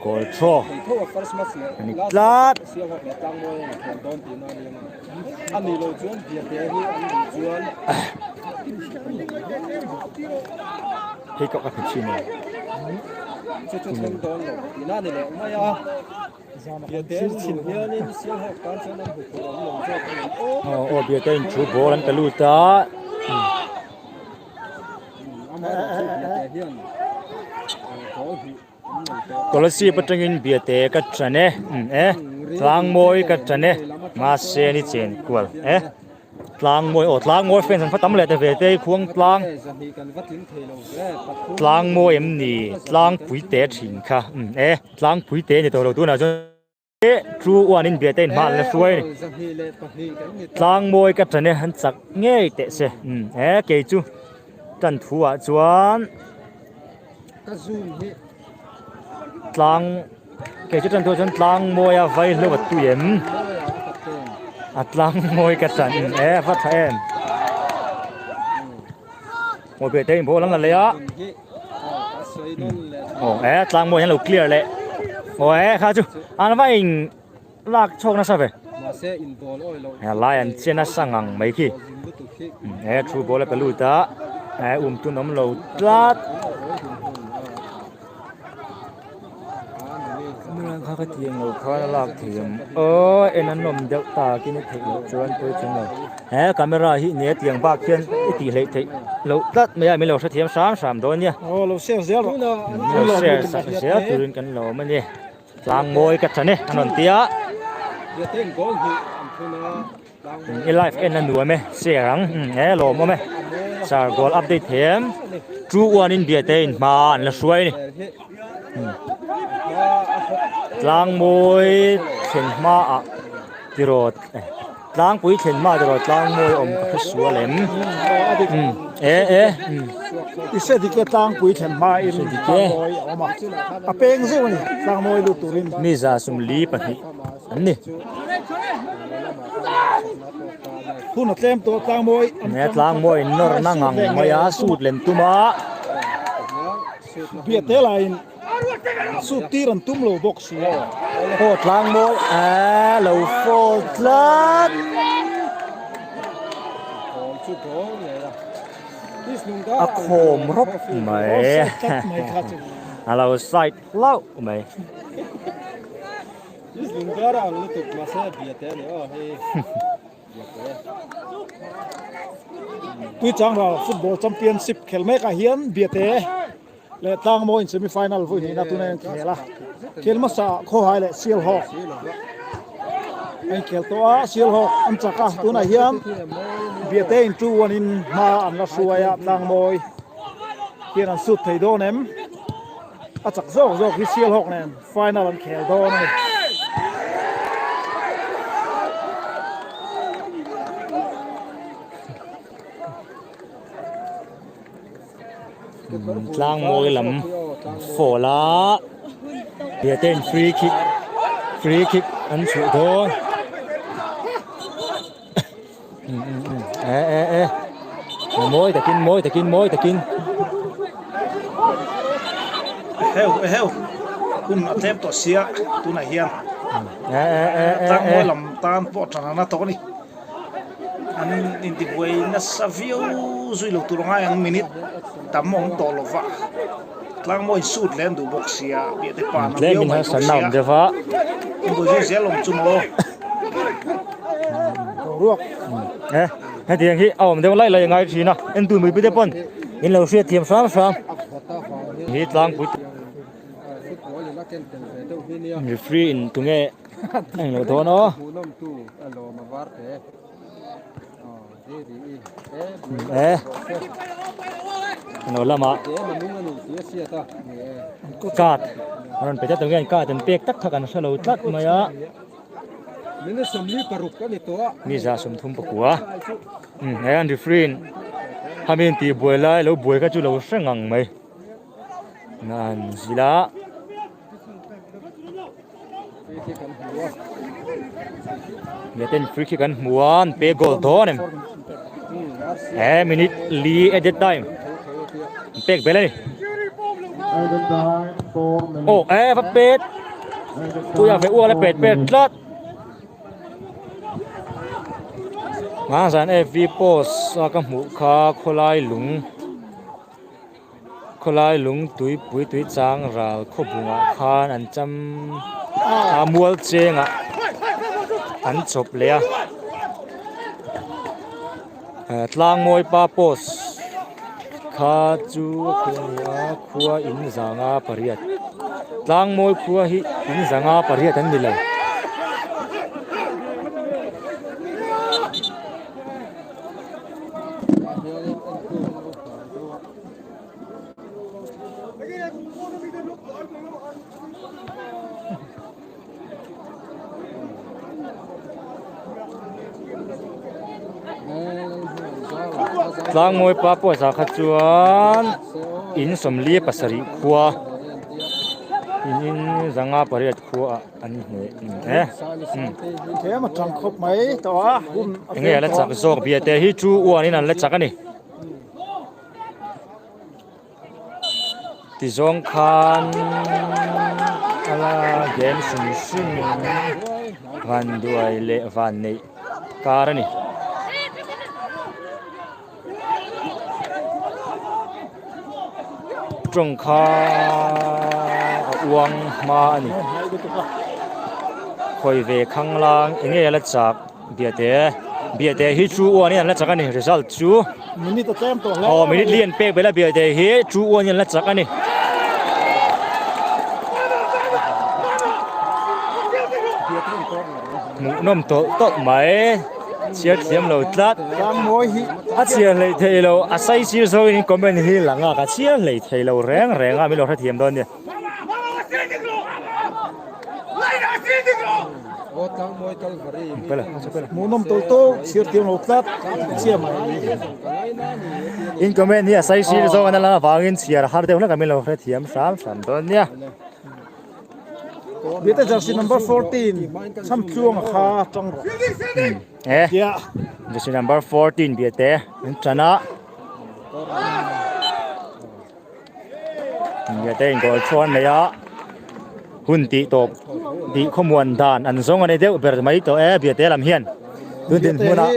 Speaker 2: Goal throw a ni tlat. Hei ka ka thin a. Aw aw biate in thu ball an pe lut a. Kolasib atangin biate ka ṭan e e tlangmawi ka ṭan e mahse ni chen kual e tlangmawi aw tlangmawi fans an fa tam leh ta ve te khuang tlang tlangmawi em ni tlangpui te thin kha e tlangpui te ni tawh lo tunah chuan. Chu uanin biate in hma an la hruai a ni. Tlangmawi ka ṭan e an chak ngei teh se. He kei chu tan thu ah chuan tlang kei chu tan thu ah chuan tlangmawi a vai hlo a tui em? A tlangmawi ka ṭan e a va tha em. Aw biate in ball an la leh a. Aw e tlangmawi hian lo clear leh aw e kha chu an va in lak chhuak nasa ve he lai an che nasa ngang mai khi he thu ball a pe lut a he um tun awm lo tlat kha ka tiang lo khan a lak thei ang aw en an awm deuh takin a theih loh chuan pawi chung lo. He camera hi nia tiang bak hian i tih hleih theih loh tlat mai a min lo hrethiam hram hram dawn nia.
Speaker 1: Aw lo share zel rawh.
Speaker 2: Min lo share sak zel turin kan lawm a ni. Tlang mawi ka than e an rawn ti a. I live en a nuam e share ang he lawmawm e. Sir goal update thei em. 2-1 in biate in hma an la hruai a ni. Tlang mawi thlen hmaah tiraw. Tlangpui thlen hma erawh tlang mawi awm ka hre sual em? E e.
Speaker 1: I hre dik e tlangpui thlen hma in tlang mawi a awm a. A peng zeuh a ni tlang mawi lut turin.
Speaker 2: Mi 42 an ni.
Speaker 1: Hun a tlem tawh tlang mawi.
Speaker 2: Ne tlang mawi nawr na ngang mai a sut lem tum a.
Speaker 1: Biate laiin. Sut tir an tum lo bawk si a.
Speaker 2: Aw tlang mawi a lo fall tlat. A khawm rawp mai. A lo side hlauh mai.
Speaker 1: Tuichangral football championship khel mekah hian Biate leh Tlangmaw in semi final vawi hnihna tuna in khel a, khel hmasa ah Khawhai leh Sialhawk an inkhel tawh a, Sialhawk an chak a, tunah hian Biate in 2-1 in hma an la hruai a, Tlangmawi hian an sut thei dawn em? A chak zawk zawk hi Sialhawk nen final an khel dawn a ni.
Speaker 2: Tlang mawi lam fall a Biate in free kick free kick an chhuh dawn e e e mawi takin mawi takin mawi takin
Speaker 1: Eheu eheu hun a tlem tawh sia tunah hian. Tlangmawi lam tan pawh tan a na tawh a ni. An intibuai nasa viau zui lo tur angai ang minute tam a awm tawh lo va. Tlangmawi in shoot leh an duh bawk sia Biate pa na viau mai bawk sia. Inbuai zui zel awm chu maw. Boruak.
Speaker 2: Hetiang hi a awm deuh lai lai a ngai thin a, entu mipuite pawn in lo hriatthiam hram hram. Hi tlangpui referee in tunge a englo dawn aw. E englo lamah card a rawn pe tlat ang hian card an pek tak kha kan hrelo tlat mai a. Mi 130 he an referee in hami in tih buai lai lo buai kha chu lo hre ngang mai an zil a. Miten free kick an hmu a an pe goal dawn em he minute li added time an pek bel a ni oh eh va pet Puia ve ual a pet pet tlat. Nga zan FB post a ka hmuh kha khawlai lung khawlai lung tuipui tui chang ral khawbungah khan an cham a mual chengah an chawp leh a tlangmawi pa post kha chu a khua a ni a khua in zanga pariat tlangmawi khua hi in zanga pariat an ni lo. Tlangmawi pa pawisa kha chuan in 47 khua in in 508 khua ah an hneh e
Speaker 1: Tlem a tang khawp mai tawh a hun a
Speaker 2: enge la chak zawk biate hi chu uan in an la chak a ni. Tizawng khan a la game hrim hrim van duai leh van neih kar a ni. Tawng kha a uang hma a ni. Khawi ve khanglang enge a la chak. Biate Biate hi chu uan in an la chak a ni result chu
Speaker 1: minute a tlem tawh hle
Speaker 2: aw minute li an pek bel a Biate hi chu uan in an la chak a ni hmuhnawm tawlh tawlh mai chhiar thiam lo tlat a chhiar hleih theih lo a sai sir zawngin in comment hi lang a ka chhiar hleih theih lo reng reng a min lo hrethiam dawn nia.
Speaker 1: Hmuhnawm tawlh tawlh chhiar thiam lo tlat chiah mai.
Speaker 2: In comment hi a sai sir zawng an la avangin chhiar har deuh hlek a min lo hre thiam hram hram dawn nia.
Speaker 1: Biate jersey number 14 Chhamtluanga kha tang rawh.
Speaker 2: Eh jersey number 14 Biate an tan a. Biate in goal chuan nei a hun tih tawp tih khawmuan dan an zawng a ni deuh ber mai tawh e Biate lam hian tun din hmunah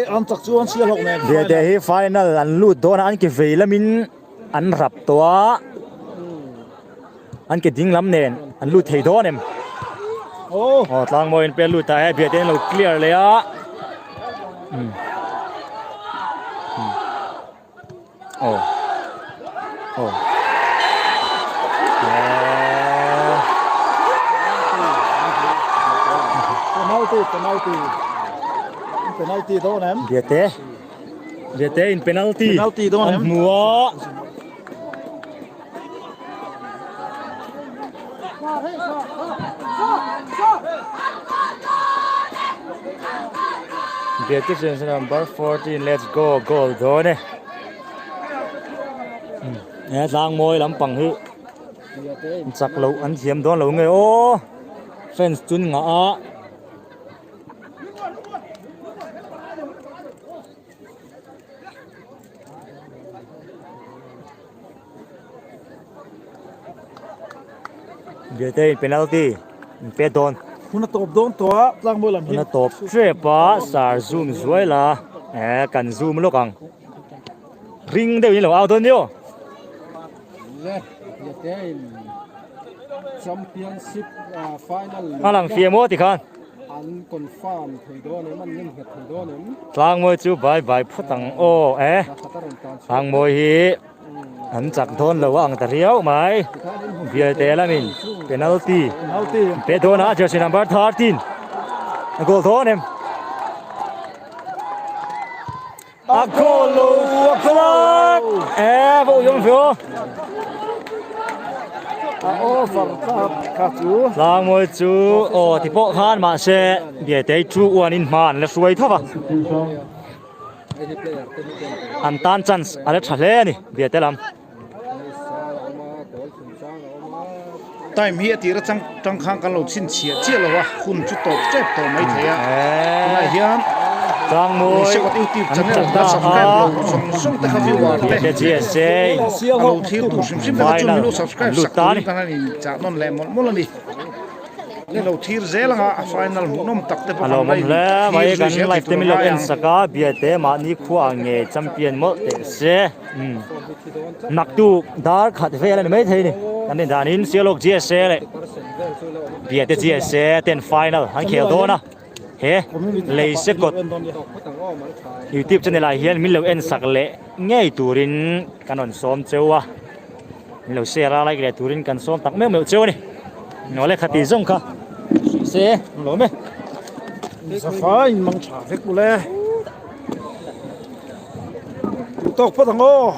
Speaker 2: Biate hi final an lut dawn a an ke vei lamin an rap tawh a an ke ding lam nen an lut thei dawn em aw tlangmawi an pel lut ta e Biate an lo clear leh a. Oh. Oh.
Speaker 1: Penalty, penalty. Penalty dawn em?
Speaker 2: Biate. Biate in penalty.
Speaker 1: Penalty dawn em?
Speaker 2: Hmua. Biate jersey number 14 let's go goal dawn e. He tlang mawi lampang hi chak loh an thiam dawn lo nge aw fence chun ngah a. Biate in penalty in pe dawn.
Speaker 1: Hun a tawp dawn tawh a, tlangmawi lam hi.
Speaker 2: Hun a tawp tep a, sar zoom zuai la, eh kan zoom lawk ang. Ring deuh in lo au dawn nia aw.
Speaker 4: Le, Biate in Championship final
Speaker 2: A lang fiah maw tikhan.
Speaker 4: An confirm thei dawn em, an nem nghet thei dawn em.
Speaker 2: Tlangmawi chu bye bye phawt ang aw eh. Tlangmawi hi an chak dawn lo a ang ta riau mai. Bialte lamin penalty pe dawn a jersey number 13 a goal dawn em. A goal lo a goal a eh vo yong vio.
Speaker 1: A over ta kha chu.
Speaker 2: Tlangmawi chu aw ti pawh khan mahse Biate chu uanin hma an la hruai tho va. An tan chance a la tha hle a ni Biate lam.
Speaker 1: Time hi a tir atang tang khan kan lo chhinchhiah chiah lo a, hun chu tawp tep tawh mai thei a. Tunah hian Leisekawt YouTube channel la subscribe lo zawng zawng te kha viewer te a lo thlir tur hrim hrim te kha chu min lo subscribe sak turin kan han inchah nawn leh mawlh mawlh a ni. Ni lo thir zel anga a final hmuhnawm tak te pawh kan la in thlir zui zel thei tur a ngai ang.
Speaker 2: Biate mahni khua nge champion mawlh teh se. Naktuk dar khat vel a ni maithei ni. Kan rin danin Sialawk GSA leh Biate GSA ten final an khel dawn a. He Leisekawt YouTube channel ah hian min lo en sak leh ngei turin kan rawn sawm cheu a. Min lo share a like leh turin kan sawm tak meuh meuh cheu a ni. Ngaw le khati zawng kha se lawm e.
Speaker 1: Zafai in mang tha vek ule. Tawk phawt ang aw.